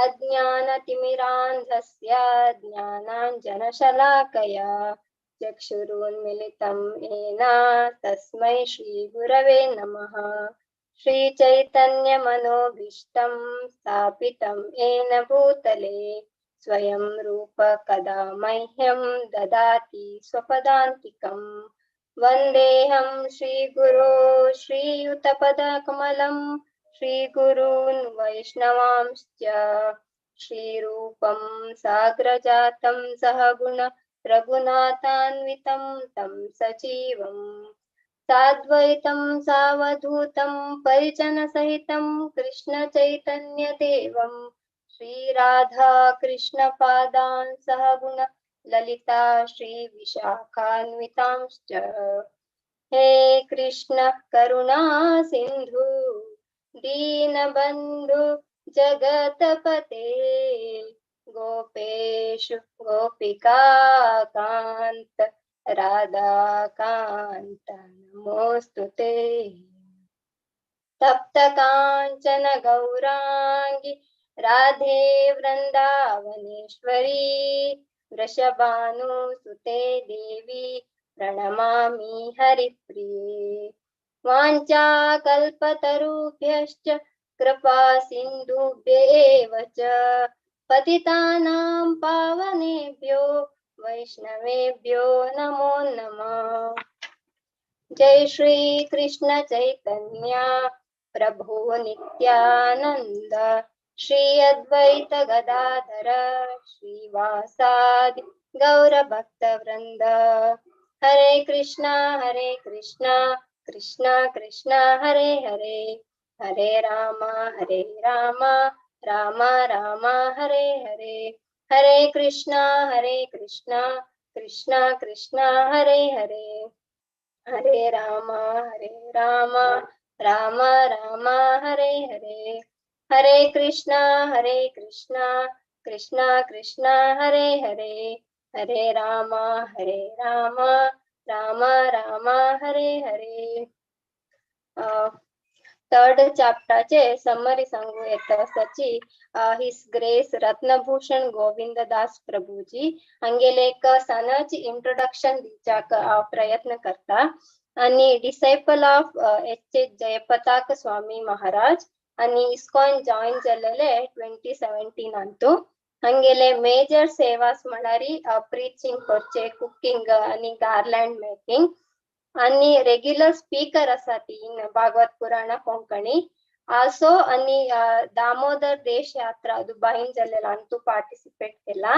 अज्ञानतिमिरान्धस्य ज्ञानाञ्जनशलाकया चक्षुरुन्मिलितं येन तस्मै श्रीगुरवे नमः। श्रीचैतन्यमनोभीष्टं स्थापितं येन भूतले स्वयं रूप कदा मह्यं ददाति स्वपदान्तिकं। वन्देऽहं श्रीगुरो श्रीयुतपदकमलं श्रीगुरून् वैष्णवांश्च। श्रीरूपं साग्रजातं सहगुण रघुनाथान्वितं तं सजीवं साद्वैतं सावधूतं परिजनसहितं कृष्णचैतन्यदेवं। श्रीराधा कृष्णपादान् सहगुण ललिता श्रीविशाखान्वितांश्च। हे कृष्ण करुणा सिंधु दीनबंधु जगतपते गोपेश गोपिका कांत राधा कांत नमोस्तुते। तप्त कांचन गौरांगी राधे वृंदावनेश्वरी वृषभानुसुते देवी प्रणमामि हरिप्रिये। वाञ्छाकल्पतरुभ्यश्च कृपा सिन्धुभ्येव च पतितानां पावनेभ्यो वैष्णवेभ्यो नमो नमः। जय श्री कृष्ण चैतन्य प्रभु नित्यानंद श्री अद्वैत गदाधर श्रीवासादि गौर भक्त वृंद। हरे कृष्णा कृष्णा कृष्णा हरे हरे, हरे राम राम राम हरे हरे। हरे कृष्णा कृष्णा कृष्णा हरे हरे, हरे राम राम राम हरे हरे। हरे कृष्णा कृष्णा कृष्णा हरे हरे, हरे राम राम राम हरे हरे। थर्ड चॅप्टराचे समरी सांगू येता आसाची his grace Ratnabhushan Govindadas Prabhuji हांगेले एक सणाची इंट्रोडक्शन दिवच्याक हांव प्रयत्न करता। आनी disciple of H H Jayapataka Swami Maharaj आनी इस्कॉन जॉईन जाल्लेले 2017 अंतू। हांगेले मेजर सेवास म्हळ्यार प्रीचिंग करचे, कुकिंग आनी गार्लँड मेकिंग। आनी रेग्युलर स्पीकर आसा ती इन भागवत पुराण कोंकणी आल्सो। आनी दामोदर देश यात्रा दुबाईन जाल्लेला अंतू पार्टिसिपेट केला।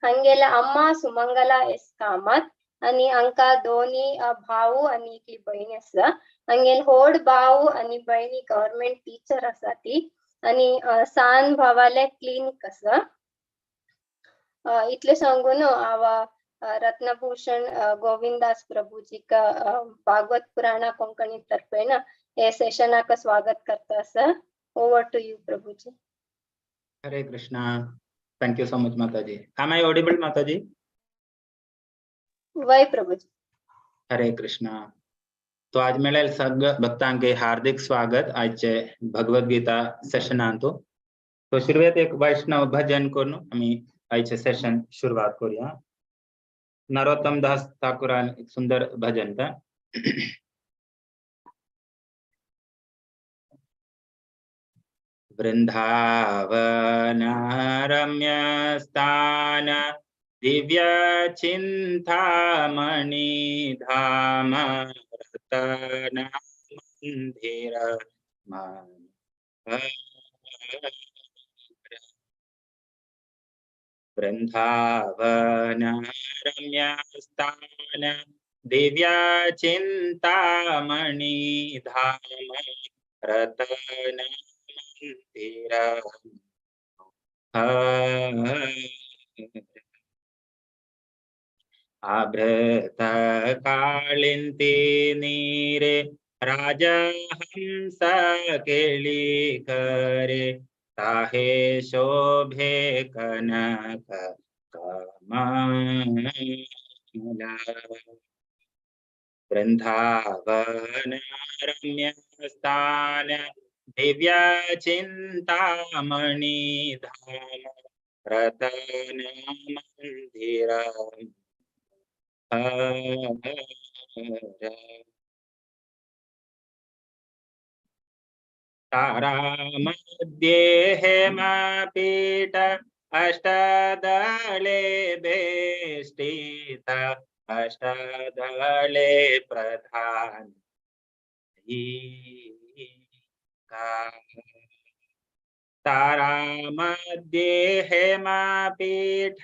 हांगेले अम्मा सुमंगला एस कामत आनी हांकां दोनी भाऊ आनी एकली भयण आसा। हांगेले व्हड भाऊ आनी भयणी गव्हर्मेंट टिचर आसा ती आनी सान भावाले क्लिनीक आसा। इतलें सांगून हांव रत्नभूषण गोविंदास प्रभुजीक भागवत पुराणा कोंकणी तर्फेन हे सेशनाक स्वागत करता आसा। Over to you Prabhuji. Hare Krishna. Thank you so much Mataji. Am I audible Mataji? वय प्रभुजी। हरे कृष्णा। तो आज मेळेल सग भक्तांके हार्दिक स्वागत आजचे भगवद गीता सेशनांतु। तो सुरवेत एक वैष्णव भजन करून आमी आजचे सेशन सुरुवात करूया। नरोत्तम दास ठाकुरान एक सुंदर भजन था। वृंदावन रम्य स्थान दिव्य चिंतामणि धाम रतन मंदिर वृंदावन रम्य स्थान दिव्य चिंतामणि धाम रतन मंदिर आभृत कालिंती नीरे राजहंस केली करे ताहे शोभे कनक कमला। वृंदावन रम्य स्थान दिव्य चिंतामणि धाम रतन मंदिर तारा मध्ये हेमपीठ अष्टदले वेष्टित अष्टदले प्रधान तारा मध्ये हेमपीठ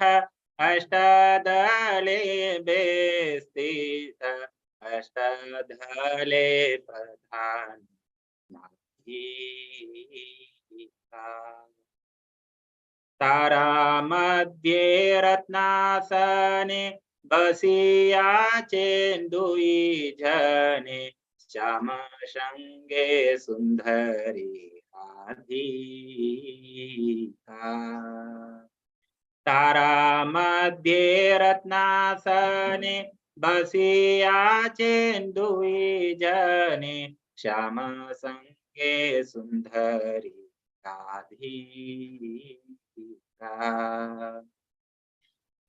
अष्टदले वेष्टित अष्टदले प्रधान तारा मध्ये रत्नासने बसिया चेंदुई जने श्याम संगे सुंदरी राधिका। तारा मध्ये रत्नासने बसिया चेंदुई जने श्याम संगे सुंदरी राधिका।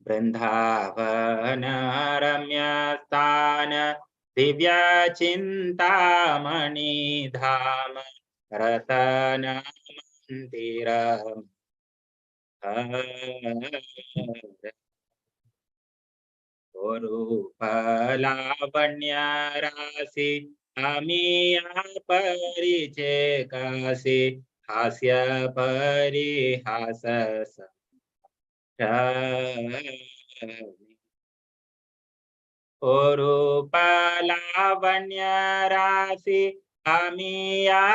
वृंदावन रम्य स्थान दिव्य चिंतामणि धाम रतन मंदिर रूप लावण्य राशि अमिया परिचय काशी हास्य परिहास रूप लावण्य राशि अमिया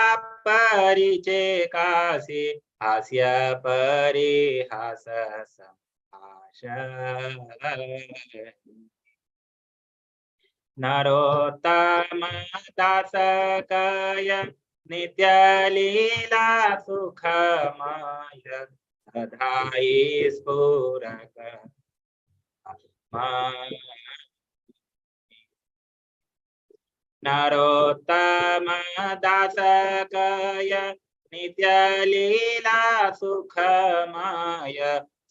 परिचय काशी हास्य परिहास नरोत्तम दास कय नित्य लीला सुखमय सदाई स्फुरक नरोत्तम दास कय नित्य लीला सुखमय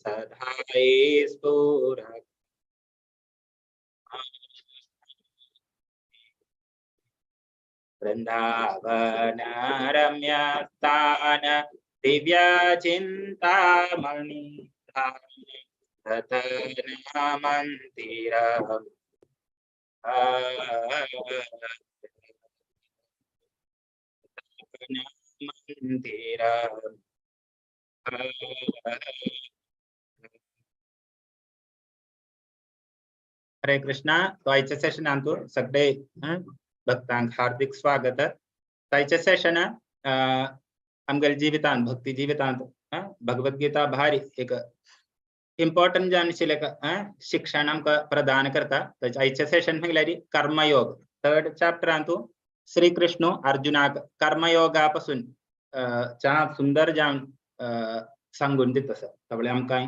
सदाई स्फुरक वृंदावन रम्य स्थान दिव्य चिंतामणि रतन मंदिर मंदिर। हरे कृष्णा। तो आयच्या सेशनांतु सगळे भक्तांक हार्दिक स्वागत। आयच्या सेशन आमगेले जिवितांत भक्ती जिवितांत भगवद्गीता भारी एक इम्पॉर्टंट जावन आशिल्लें शिक्षण आमकां प्रदान करता। आयच्या सेशन म्हळ्यार कर्मयोग थर्ड चॅप्टरांतु श्री कृष्ण अर्जुनाक कर्मयोगा पासून चा सुंदर जावन सांगून दिता आसा। सगळे आमकां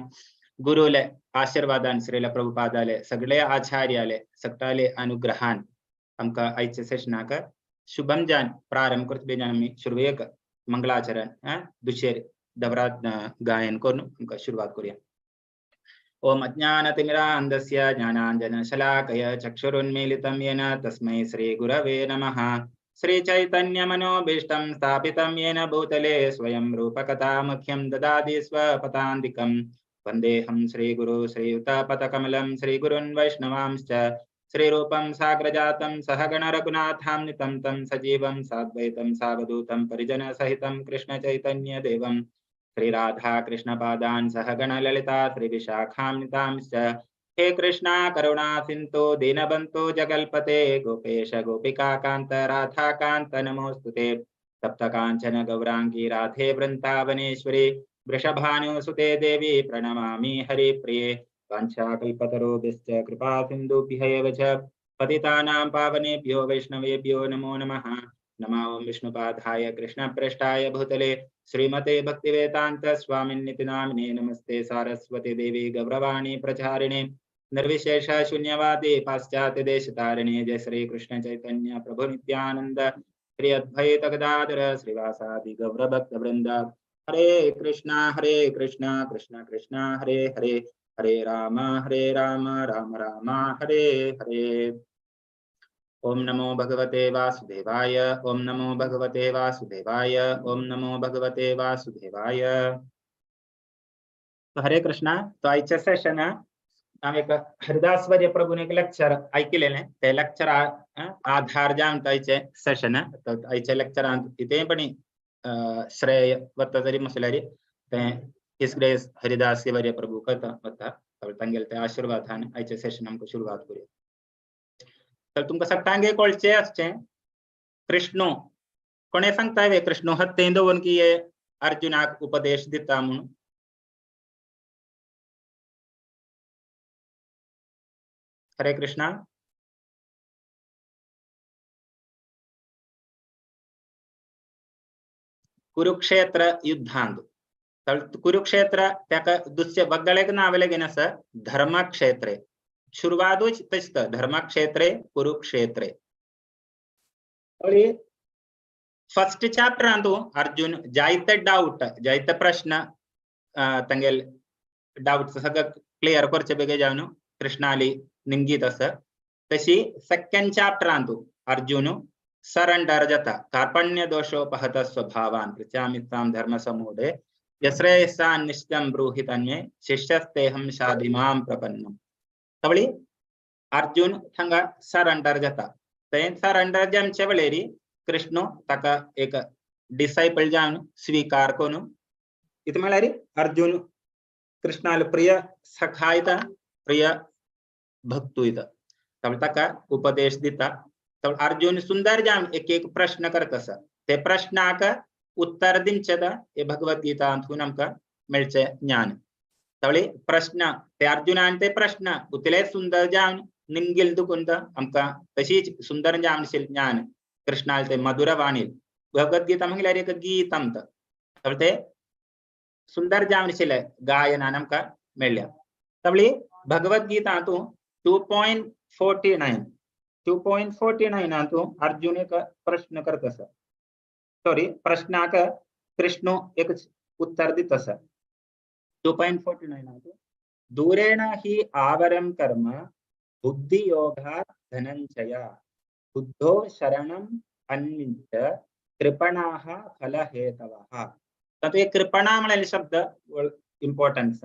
गुरुले आशीर्वादान श्रील प्रभुपादाले सगळे आचार्याले सगळ्याले अनुग्रहान आमकां आयच्या सेशनाक शुभम जान प्रारंभ करता बेजान आमी सुरवेक मंगलाचरण दुशेर दवरात गायन करून आमकां सुरवात करूया। ओम अज्ञानतिमिरान्धस्य ज्ञानाञ्जनशलाकय चक्षुरुन्मीलितं येन तस्मै श्रीगुरवे नमः। श्रीचैतन्यमनोभीष्टं स्थापितं येन भूतले स्वयं रूपकथामुख्यं ददाति स्वपदान्तिकं वन्देऽहं श्रीगुरु श्रीयुतपदकमलं श्रीगुरुन् वैष्णवांश्च श्रीरूपं साग्रजातं सहगण रघुनाथान्वितं तं सजीवं साद्वैतं सावधूतं परिजनसहितं कृष्णचैतन्यदेवं श्रीराधा कृष्णपादान् सहगण ललिता श्रीविशाखान्वितांश्च। हे कृष्णा करुणा सिन्धो दीनबन्धो जगल्पते गोपेश गोपिकाकान्त राधाकान्त नमोऽस्तुते। तप्तकाञ्चन गौराङ्गी राधे वृन्दावनेश्वरी वृषभानुसुते देवी प्रणमामि हरिप्रिये। वाञ्छाकल्पतरुभ्यश्च कृपा सिन्धुभ्य एव च पतितानां पावनेभ्यो वैष्णवेभ्यो नमो नमः। नमो ॐ विष्णुपादाय कृष्णप्रेष्ठाय भूतले श्रीमते भक्तिवेदान्त स्वामिन्निति नामिने नमस्ते सारस्वती देवी गौरवाणी प्रचारिणे निर्विशेष शून्यवादी पाश्चात्य देशतारिणे। जय श्री कृष्ण चैतन्य प्रभु नित्यानंद श्री अद्वैत गदाधर श्रीवासादि गौर भक्त वृंद। हरे कृष्णा कृष्णा कृष्णा हरे हरे, हरे राम राम राम हरे हरे। ओम नमो भगवते वासुदेवाय, ओम नमो भगवते वासुदेवाय, ओम नमो भगवते वासुदेवाय। तो हरे कृष्णा। तो आयच्या सेशन आमी एक हरिदास वर्य प्रभून एक लेक्चर ऐकलेलें, ते लेक्चर आधार जावन आयचे सेशन। आयच्या लेक्चरांत कितेंय पण श्रेय वता तरी म्हसल्यार तें his grace Haridas वर्य प्रभू करता वता, तांगेले ते आशिर्वादान आयच्या सेशन आमकां सुरवात करूया। तर तुमकां सगळ्यांक कळचें आसचें कृष्ण कोणें सांगता वे कृष्ण हत्तें दवरून की हे अर्जुनाक उपदेश दिता म्हणून। हरे कृष्णा। कुरुक्षेत्र युद्धांत कुरुक्षेत्र ताका दुसरे वगळेक नांव लेगीन आसा धर्मक्षेत्रे, सुरवातूच तशें धर्मक्षेत्रे कुरुक्षेत्रे। फर्स्ट चॅप्टरांतू अर्जुन जायते डावट जायते प्रश्न तांगेले डावट सगळं क्लियर करचे बेगीन जावन कृष्णाली निंगीत आसा। तशी सेकंड चॅप्टरांतू अर्जुन सरेंडर जाता, कार्पण्य दोषोपहत स्वभावान पृच्छामि त्वां धर्म समूढे यश्रेयसा निश्चयं ब्रूहि तन्मे शिष्यस्तेऽहं शाधिमां प्रपन्नम। तवळी अर्जुन थंगा सरेंडर जाता, ते सरेंडर जावचे वेळेर कृष्ण ताका एक डिसायपल जावन स्वीकार करून कितें म्हळ्यार अर्जुन कृष्णाले प्रिय सखा येता, प्रिय भक्तू येता, तवळ ताका उपदेश दिता। तवळ अर्जुन सुंदर जावन एक एक प्रश्न करता आसा, ते प्रश्नाक उत्तर दिवचें हे भगवद्गीतांतून आमकां मेळचें ज्ञान। तवळी प्रश्न ते अर्जुनान ते प्रश्न उतले सुंदर जावन निमगील दुखून आमकां तशीच सुंदर जावन ज्ञान कृष्णाले ते मधुर वाणील भगवद्गीता म्हळ्यार एक गीत आमकां, तवळ ते सुंदर जावन आशिल्लें गायनान आमकां मेळ्ळ्या। तवळी भगवद्गीतांतू 2.49 अर्जुन एक प्रश्न करता आसा, सॉरी प्रश्नाक कृष्ण एक उत्तर दिता आसा। 2.49 दूरेण हि आवरं कर्म बुद्धियोगात् धनंजय बुद्धो शरणं अन्विच्छ कृपणाः फलहेतवः। तातूंत एक कृपणा म्हळ्यार शब्द इम्पॉर्टन्स,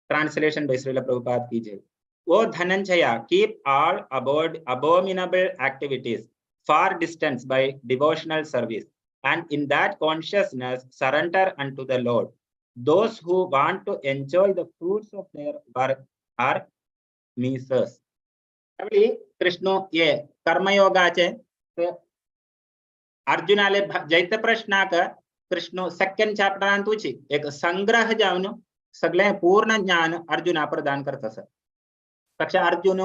ट्रांसलेशन बाय श्रील प्रभुपाद की जय। O Dhananjaya, keep all abominable activities far distance by devotional service, and in that consciousness surrender unto the Lord. Those who want to enjoy the fruits of their work are misers. Krishna ये कर्मयोगाचे अर्जुनाले जैत प्रश्नाक Krishna second चॅप्टरांतूच एक संग्रह जावन सगळें पूर्ण ज्ञान अर्जुना प्रदान करता सर। पक्ष अर्जुन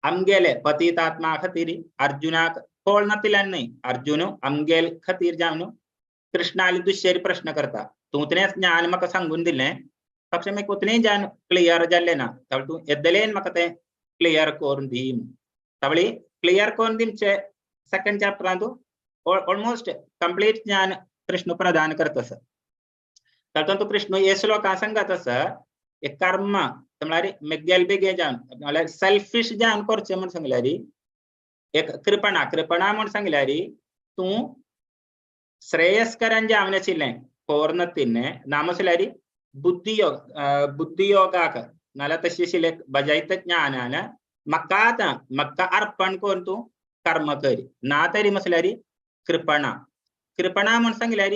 आमगेले पतितात्मा खातीर अर्जुनाक कळ नातिल्यान न्हय, अर्जुन आमगेल खातीर जावन कृष्णाले दुसरे प्रश्न करता, तूं उतलेंच ज्ञान म्हाका सांगून दिलें पक्ष म्हाका उतलें ज्ञान क्लियर जाल्लें ना, तवळ तूं येदलेन म्हाका तें क्लियर करून दी। तवळी क्लियर करून दिवचे सेकंड चॅप्टरांत ऑलमोस्ट कंप्लीट ज्ञान कृष्ण प्रदान करता सर। तातूंत कृष्ण हे श्लोकां सांगत आसा एक कर्म म्हळ्यार मेगेल बेगे जावन म्हळ्यार सेल्फिश जावन करचें म्हूण सांगल्यार एक कृपणा, कृपणा म्हूण सांगल्यार तूं श्रेयस्करान जावन आशिल्लें कोर तिन्ने नामसल्यार बुद्धियोग बुद्धियोगाक नाल्यार तशें आशिल्लें बजायत ज्ञानान म्हाका आतां म्हाका अर्पण करून तूं कर्म कर ना तरी म्हसल्यार कृपणा, कृपणा म्हूण सांगल्यार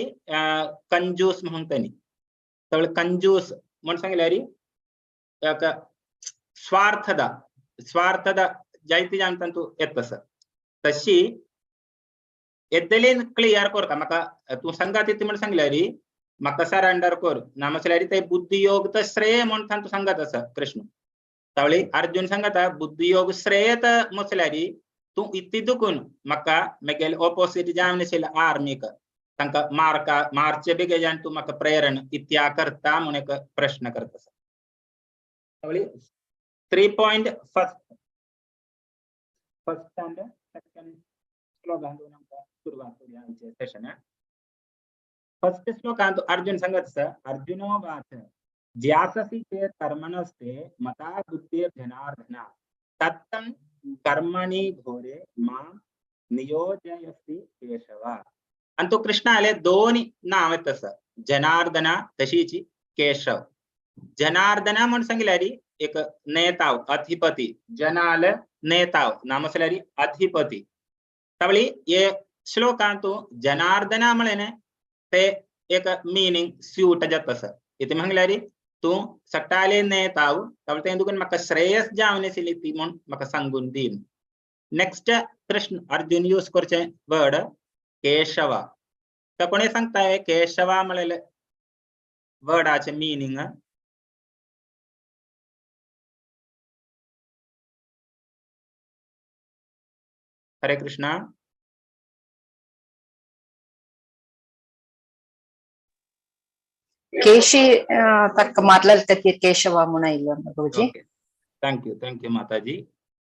कंजूस म्हणून तांणी, तवळ कंजूस म्हूण सांगल्यार स्वार्थदा स्वार्थदा जायते जावन तांतूं येता आसा। तशी येदलेन क्लियर करता म्हाका तूं सांगात ती म्हूण सांगल्यार म्हाका सरेंडर कर ना म्हसल्यार ते बुद्धियोग तर श्रेय म्हूण तांतूं सांगत आसा कृष्ण। तवळी अर्जुन सांगता बुद्धियोग श्रेय तर म्हसल्यार तूं इतली दुखून म्हाका मेगेले ऑपोजीट जावन आशिल्ले आर्मीक तांकां मारका मारचे बेगीन जावन तूं म्हाका प्रेरण इत्या करता म्हूण एक प्रश्न करता आसा। तवळी 3.1 फर्स्ट एंड सेकंड श्लोकांतून आमकां सुरवात करूया आमचे सेशन. फर्स्ट श्लोकांत अर्जुन सांगत आसा, अर्जुनोवाच ज्याससि चेत् कर्मणस्ते मता बुद्धिर् जनार्दन तत्तं कर्मणि घोरे मां नियोजयसि केशव. अंतु कृष्णाले दोन नाव आहेत तसं, जनार्दन तशीची केशव. जनार्दन म्हणून सांगितल्यारी एक नेताव अधिपती, जनाल नेताव नाम असल्यारी अधिपती. तवळी ये श्लोकांतु जनार्दन म्हळें ते एक मिनिंग स्यूट जाता आसा. इथे म्हणल्यारी तूं सकाळी नेताव तवळ तें तुका म्हाका श्रेयस जावन आशिल्ली ती म्हूण म्हाका सांगून दी. नेक्स्ट कृष्ण अर्जुन यूज करचें वर्ड केशव. तर कोणी सांगता केशवा म्हळेले वर्डाचे मिनिंग? हरे कृष्णा. केशी तक मातलें केशव म्हणून आयलो Prabhuji. Thank you, thank you Mataji.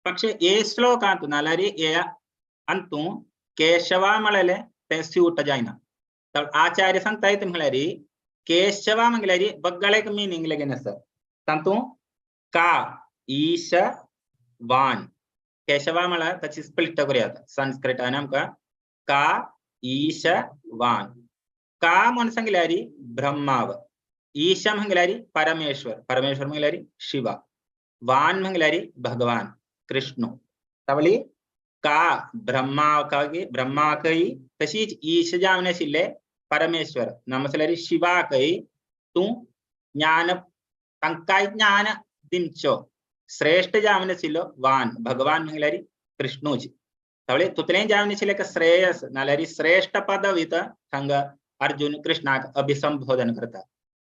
पक्षे ये श्लोकांत नाल्यार ये अंतू केशवा म्हळेले ते स्यूट जायना. तर आचार्य सांगता येता म्हळ्यार केशवा म्हळ्यार बगळेक मिनिंग लेगीन आसा. तातूंत का ईश वान केशवा म्हळ्यार ताची स्प्लिट करूया संस्कृतान आमकां का ईश वान. का म्हूण सांगल्यार ब्रह्माव, ईश म्हळ्यार परमेश्वर, परमेश्वर म्हळ्यार शिवा, वान म्हळ्यार भगवान कृष्ण. तवळी का ब्रह्माकय ब्रह्माकय तशीच ईश जावन आशिल्ले परमेश्वर नामसल्यार शिवाकय तूं ज्ञान तांकांय ज्ञान दिवचो श्रेष्ठ जावन आशिल्लो वान भगवान म्हळ्यार कृष्णूच. तवळे तुतलें जावन आशिल्लें एक श्रेयस नाल्यार श्रेष्ठ पदवी हांगा अर्जुन कृष्णाक अभिसंबोधन करता.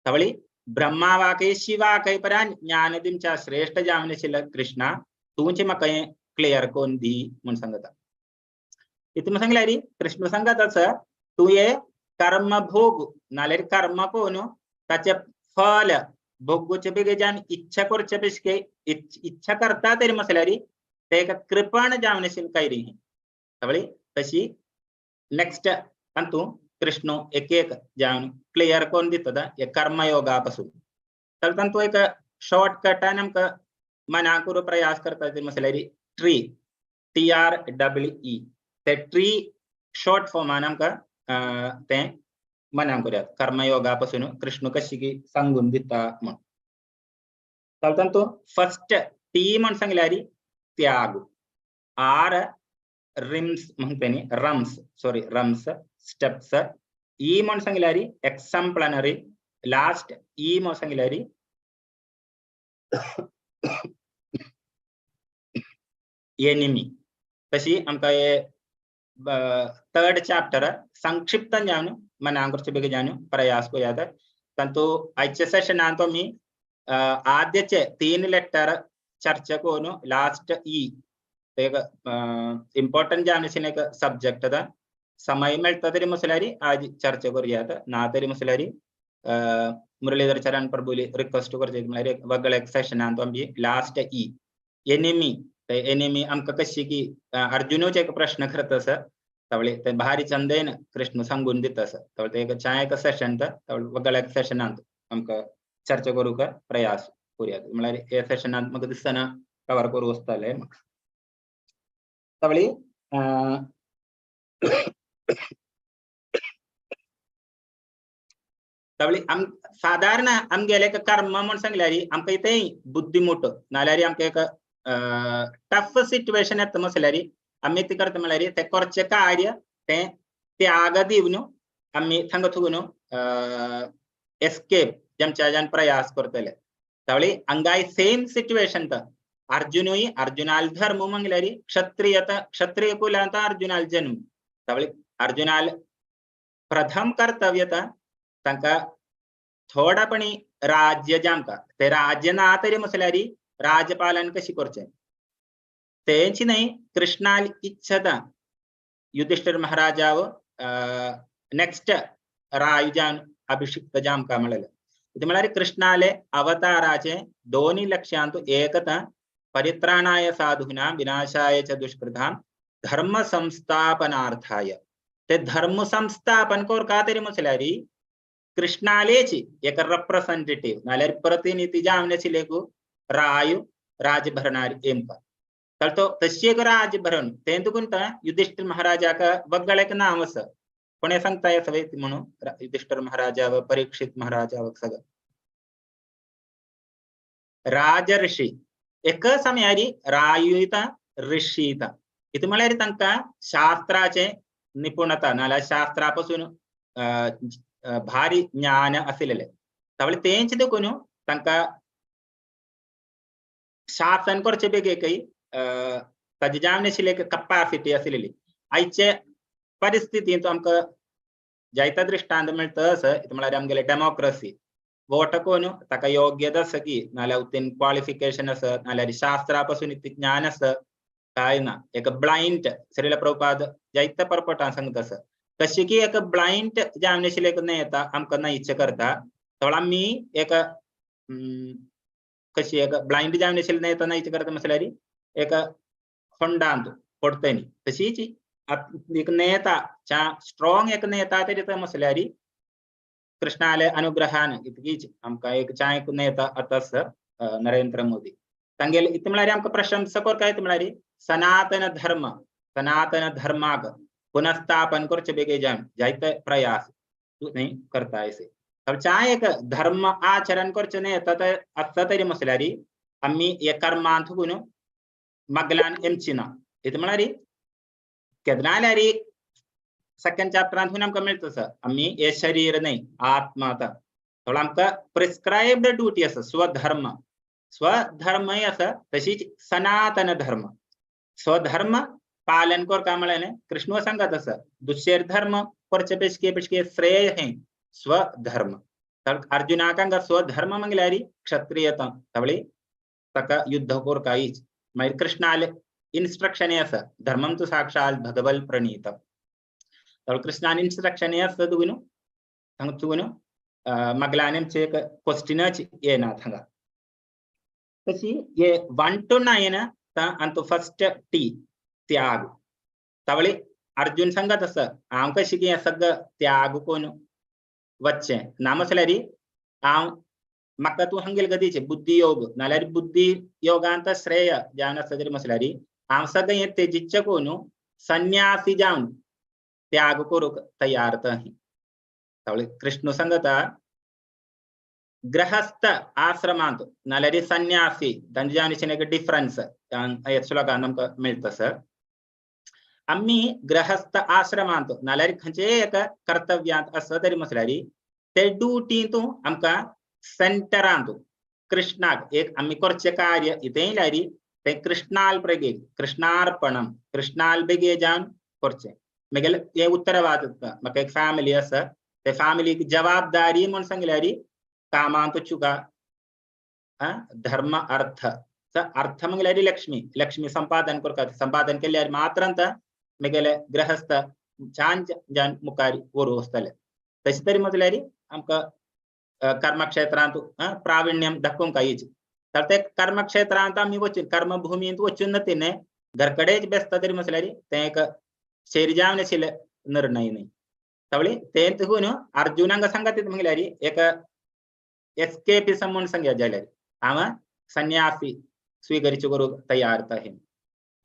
तवळी ब्रह्मावाकय शिवाकय परान ज्ञान दिवच्या श्रेष्ठ जावन आशिल्लो कृष्णा तूंचे म्हाका हें क्लियर करून दी म्हूण सांगता. इतून सांगल्यार कृष्ण सांगता आसा तूं हे कर्म भोग नाल्यार कर्म करून ताचे फल भोगूचे बेगीन इच्छा करचे पेशके इच्छा करता तरी मसल्यार ते एक कृपण जावन आशिल्लें काय रे. तवळी तशी नेक्स्ट अंतू कृष्ण एक एक जावन क्लियर करून दिता हे कर्मयोगा पासून. तर तांतू एक शॉर्टकटान आमकां मना करूं प्रयास करता ते मसल्यार ट्री TREE ते ट्री शॉर्ट फॉर्मान आमकां तें मनां करूया कर्मयोगा पासून कृष्ण कशी की सांगून दिता म्हूण. तर तांतू फर्स्ट टी म्हूण सांगल्यार त्याग, are RIMS म्हणटा न्ही रम्स सॉरी रम्स स्टेप्स, ई म्हूण सांगल्यार एक्साम्पलनरी, लास्ट ई म्हूण सांगल्यार एनिमी. तशी आमकां हे थर्ड चॅप्टर संक्षिप्त जावन मनां करचे बेगीन जावन प्रयास करूया. तातूंत आयच्या सेशनांत आमी आद्यचे 3 लेटर चर्चा करून लास्ट ई एक इम्पॉर्टंट जावन आशिल्लें एक सब्जेक्ट समय मेळटा तरी मसल्यार आज चर्चा करूया, ना तरी मसल्यार मुरलीधर चरण प्रभुली रिक्वेस्ट करचे म्हळ्यार एक वेगळ्या एक सेशनांत आमी लास्ट ई एनिमी ते एनिमी आमकां कशी की अर्जुनूच एक प्रश्न करता आसा तवळे ते भारी चंदेन कृष्ण सांगून दिता आसा. तवळे एक छाया एक सेशन तवळे वेगळ्या एक सेशनांत आमकां चर्चा करूंक प्रयास करूया. म्हळ्यार हे सेशनांत म्हाका दिसतना कवर करूं वचतलें. तवळी तवळी आम सादारण आमगेले एक कर्म म्हूण सांगल्यार आमकां इतें बुद्धिमूट नाल्यार आमकां एक टफ सिट्युएशन येता मसल्यार आमी कितें करता म्हळ्यार तें करचें कार्य तें त्याग दिवन आमी थांगा थुगून एस्केप जेमच्यान प्रयास करतले. तवळी हांगाय सेम सिट्युएशन तर अर्जुनूय अर्जुनाल धर्म म्हणल्यार क्षत्रिय क्षत्रिय कुलांत अर्जुनाल जन्म. तवळी अर्जुनाल प्रथम कर्तव्य तांकां थोडापणी राज्य जामकां ते राज्य ना तरी मसल्यार राजपालन कशी करचें तेंची न्हय कृष्णाल इच्छता युधिष्ठिर महाराजाव नेक्स्ट रायुजान अभिषिक्त जामकां म्हणलें. म्हळ्यार कृष्णाले अवताराचे दोन्ही लक्ष्यांत एकता परित्राणाय साधूनां विनाशाय च दुष्कृतां धर्म संस्थापनार्थाय. ते धर्म संस्थापन करका तरी म्हटल्यार कृष्णालेची एक रिप्रेझेंटेटिव्ह नाल्यार प्रतिनिधी जावन आशिल्ले राय राजभरणार एमका तर तो तशी एक राजभरण तें तुकून युधिष्ठिर महाराजाक वगळेक नांव आसा कोणे सांगता सगळे म्हणून युधिष्ठिर महाराजा व परीक्षित महाराजा व सगळं राजऋषी एक समयारी रायुता ऋषीता इथं म्हळ्यार तांकां शास्त्राचे निपुणता नाल्यार शास्त्रा पासून भारी ज्ञान आशिल्लें तावळे तेंच देखून तांकां शासन करचे बेगीकय ताजी जावन आशिल्ले कपासिटी आशिल्ली. आयचे परिस्थितींत आमकां जायते दृष्टांत मेळटा आसा म्हळ्यार आमगेले डेमोक्रसी वोट कोण ताका योग्यता आसा की नाल्यार उतीन क्वॉलिफिकेशन आसा नाल्यार शास्त्रा पासून इतलें ज्ञान आसा काय ना. एक ब्लायंड श्रील प्रभुपाद जायते परपटां सांगता आसा तशी की एक ब्लायंड जावन आशिल्ले एक नेता आमकां ना इच्छा करता तर आमी एक कशी एक ब्लायंड जावन आशिल्ले नेता ना इच्छा करता म्हटल्यार एक होंडांत पडतनी तशीच एक नेता स्ट्रॉंग एक नेता तरी म्हटल्यार कृष्णाले अनुग्रहान इतकीच आमकां एक चाय नेता आतां आसा नरेंद्र मोदी तांगेले इतलें म्हळ्यार आमकां प्रशंसा करता इतलें म्हळ्यार सनातन धर्म सनातन धर्माक पुनस्थापन करचे बेगीन जावन जायते प्रयास न्ही करता अशें. चाय एक धर्म आचरण करचें नेता आसता तरी म्हटल्यार आमी हे कर्मांत थुकून मगलान येमची ना. इतलें म्हळ्यार केन्ना जाल्यार सेकंड चॅप्टरांतून आमकां मेळटा आसा आमी हे शरीर न्हय आत्मा आतां थोडो आमकां प्रिस्क्रायब्ड ड्युटी आसा स्वधर्म स्वधर्मय आसा तशीच सनातन धर्म स्वधर्म पालन करता म्हळ्यार कृष्ण सांगत आसा दुसरे धर्म करचे पेशके पेशके श्रेय हे स्वधर्म. तर अर्जुनाक हांगा स्वधर्म म्हणल्यार क्षत्रियता तावळी ताका युद्ध करकायच. मागीर कृष्णाले इन्स्ट्रक्शन आसा धर्मम तु साक्षात भगवल प्रणीतम. तर कृष्णान इन्स्ट्रक्शन आसता तुगून हांगा तुगून मगलाने एक क्वेश्चनच येना हांगा. तशी हे 1 to 9 अंतु फर्स्ट टी त्याग. तावळी अर्जुन सांगत आसा हांव कशें की सगळं त्याग कोण वच्चें ना म्हटल्यार हांव म्हाका तूं हांगेल गतीचे बुद्धी योग नाल्यार बुद्धी योगांत श्रेय जावन आसता तरी म्हटल्यार हांव सगळें हें तेजिच्चें कोण संन्यासी जावन त्याग करूंक तयार तही. तावळी कृष्ण सांगता गृहस्थ आश्रमांत नाल्यार संन्यासी तांचे जावन एक डिफरन्स श्लोकान आमकां मेळटा सर. आमी गृहस्थ आश्रमांत नाल्यार खंयचेय एक कर्तव्यांत आसता तरी म्हटल्यार ते ड्युटींत आमकां सेंटरांत कृष्णाक एक आमी करचें कार्य इतें जाल्यार तें कृष्णाल प्रगे कृष्णार्पणम कृष्णाल बेगे जावन करचें. मागीर हें उत्तरवाद म्हाका एक फॅमिली आसा ते फॅमिलीक जबाबदारी म्हूण सांगल्यार कामांत चुका धर्म अर्थ अर्थ म्हणल्यार लक्ष्मी लक्ष्मी संपादन करता संपादन केल्यार मात्र मागीर गृहस्थ छान जान मुखार व्हरूं वचतले. तशें तरी म्हटल्यार आमकां कर्मक्षेत्रांत प्राविण्यम दाखोवंक कांयच. तर ते कर्मक्षेत्रांत आमी वचून कर्मभुमींत वचून तिणें घरकडेच बेसता तरी म्हटल्यार तें एक शेर जावन आशिल्लें निर्णय न्हय. तावळी तें तुगून अर्जुनाक सांगता म्हणल्यार एक एस्केपिसम म्हूण सांगया जाल्यार हांव संन्यासी स्वीकरिचो करूंक तयार हे.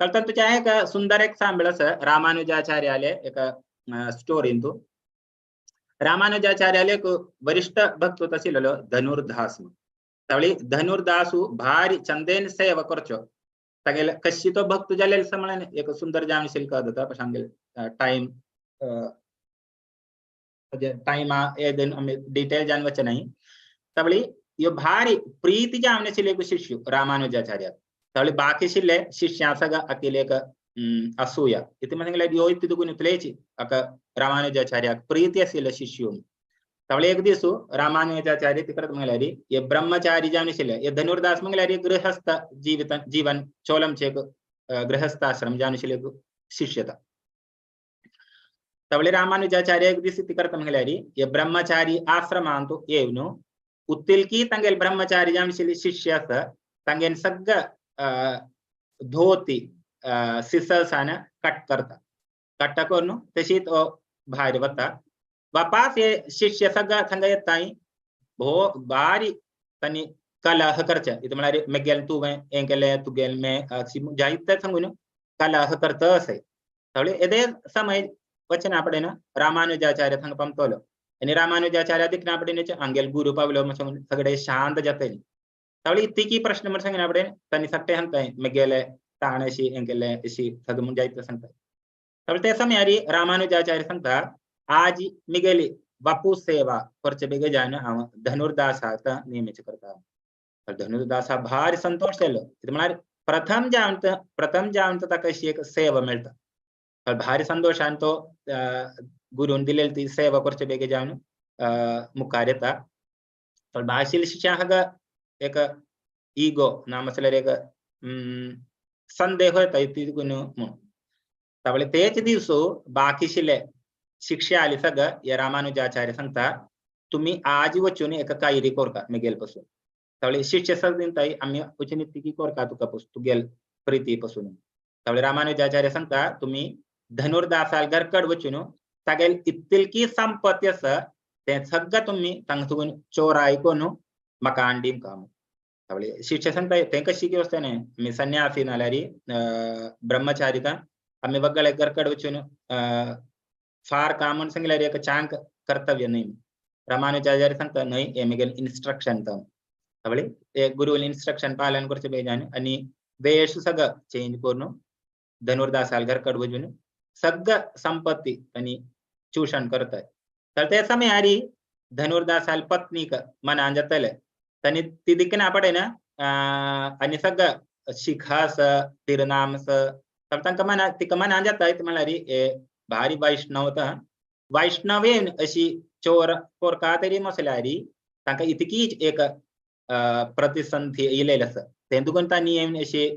तर तुजें एक सुंदर एक सांबळ आसा रामानुजाचार्याले एक स्टोरींतू. रामानुजाचार्याले एक वरिष्ठ भक्त आशिल्लो धनुर्दास. तावळी धनुर्दासू भारी चंदेन सेवा करचो तागेले कशी तो भक्त जालेले आसा म्हळ्यार एक सुंदर जावन आशिल्लो कळता कशें आमगेले टायम टायम आमी डिटेल जावन वचचे न्हय. तावळी ह्यो भारी प्रीती जावन आशिल्ले एक शिष्य रामानुजाचार्य. तावळी बाकी आशिल्ले शिष्यां सगळं अखिल एक असूया इतलें म्हणल्यार ह्यो तितून इतलेच आका रामानुजाचार्याक प्रीती आशिल्ले शिष्य. तावळी एक दीस रामानुजाचार्य तिकडे म्हणल्यार हे ब्रह्मचारी जावन आशिल्ले हे धनुर्दास म्हणल्यार गृहस्थ जीवित जीवन चोलमचे एक गृहस्थाश्रम जावन आशिल्ले एक शिष्यता. तावळी रामानुजाचार्य एक दीस तिकडे म्हणल्यार हे ब्रह्मचारी आश्रमांत येवन उत्तिलकी तांगेले ब्रह्मचारी जावन आशिल्ले शिष्य आसा तांगेले सगळं धोती सिसर्सान कट करता कट करून तशीच भायर वता. वापास हे शिष्य सगळं थंगा येताय भो बारी तांणी कलह करचे इथं म्हळ्यार मेगेल तुवें हें केलें तुगेल में जायते सांगून कलह करता असे. तावळी येदे समय वचना पडेन रामानुजाचार्य थंगा पामतलो आनी रामानुजाचार्य दिकना पडेन हांगेल गुरू पावलो म्हण सगळे शांत जातले. तावळी इतकी प्रश्न म्हण सांगिना पडेन तांणी सगळे सांगताय मेगेले ताण अशी हें केलें अशी सगळें म्हूण जायते सांगताय. तावळी ते समयारी रामानुजाचार्य सांगता आज मिगेली बापू सेवा करचे बेगे जावन हांव धनुर्दासाक नेमित करता. धनुर्दासा भारी संतोष जालो. कितें म्हळ्यार प्रथम जावन ताका अशी एक सेवा मेळटा. भारी संतोशान तो गुरून दिलेली ती सेवा करचे बेगे जावन मुखार येता. भाशील शिष्या एक इगो ना म्हटल्यार एक संदेह येता इतून म्हणून. तावळी तेच दिवस बाकीशिले शिक्षा आली सगळं या रामानुजाचार्य सांगता तुम्ही आज वचून एका कायरी कोरका मेगेल पासून. तावळी शिष्य सगळी ताई आम्ही वचून इतकी कोरका तुका तुगेल प्रीती पासून. तावळी रामानुजाचार्य सांगता तुम्ही धनुर्दासाल घरकड वचून तागेल इतकी संपत्ती आसा ते सगळं तुम्ही तांगा चोराय कोण म्हाका हाडीम काम. तावळी शिष्य सांगता तें कशी कितें वचता न्ही आमी संन्यासी नाल्यार ब्रह्मचारी आमी वगळे घरकड वचून फार काम म्हण सांगल्यार एक चांक कर्तव्य न्हय. रामानुजाचार्य सांगता न्हय हे मेगेल इन्स्ट्रक्शन तो. तावळी ते गुरुल इन्स्ट्रक्शन पालन करचे बेजान आनी वेश सगळं चेंज करून धनुर्दासाल घरकड वचून सगळं संपत्ती आनी चूषण करताय. तर ते समयारी धनुर्दासाल पत्नीक मनान जातले तांणी ती दिकना पडना आनी सगळं शिखास तिरनामस तांकां मना तिका मनान जाता म्हळ्यार हे भारी वैष्णव वैष्णवेन अशी चोर कोरका तरी मसल्यार तांकां इतकीच एक प्रतिसंधी येयलेली आसा तें दुगून तांणी येवन अशी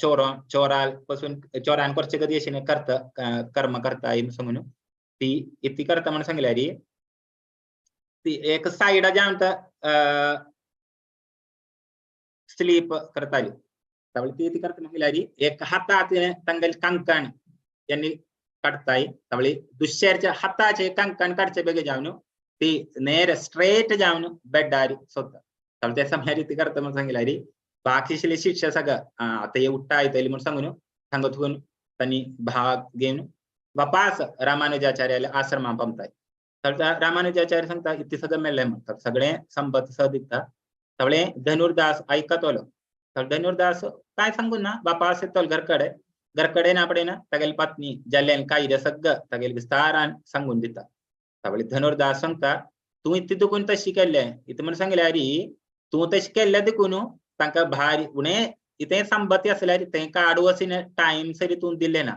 चोराल पासून चोरान करचे कधी अशें करता कर्म करता सांगून ती इतकी करता म्हणून सांगल्यार ती एक सायडा जावन स्लीप करताली. तावळी ती ती करता म्हणल्यार एक हातात तांगेले कंकण यांनी काडताय. तावळी दुसऱ्याच्या हाताचे कंकण काडचे बेगे जावन ती नेर स्ट्रेट जावन बेडार सोदता. तावळी त्या समयार ती करता म्हणून सांगल्यार बाकीशिले शिक्षा सगळं आतां हे उठ्ठा येतली म्हणून सांगून सांगत तांणी भाग घेवन वापास रामानुजाचार्याले आश्रमा पामताय. रामानुजाचार्य सांगता इतलें सगळें मेळ्ळें म्हणटा सगळें संपत स दिता. तावळे धनुर्दास आयकतलो. धनुर्दास काय सांगून ना वापास येतलो घरकडे घरकडे ना पडे ना तागेली पत्नी जाल्ल्यान कायदे सगळं तागेले विस्तारान सांगून दिता. तावळे धनुर्दास सांगता तूं इतलें दुखून तशें केल्लें इतलें म्हणून सांगल्यार तूं तशें केल्लें देखून तांकां भारी उणें इतें संपत्ती आसल्यार तें काडू अशें टायम सरी तूं दिलें ना.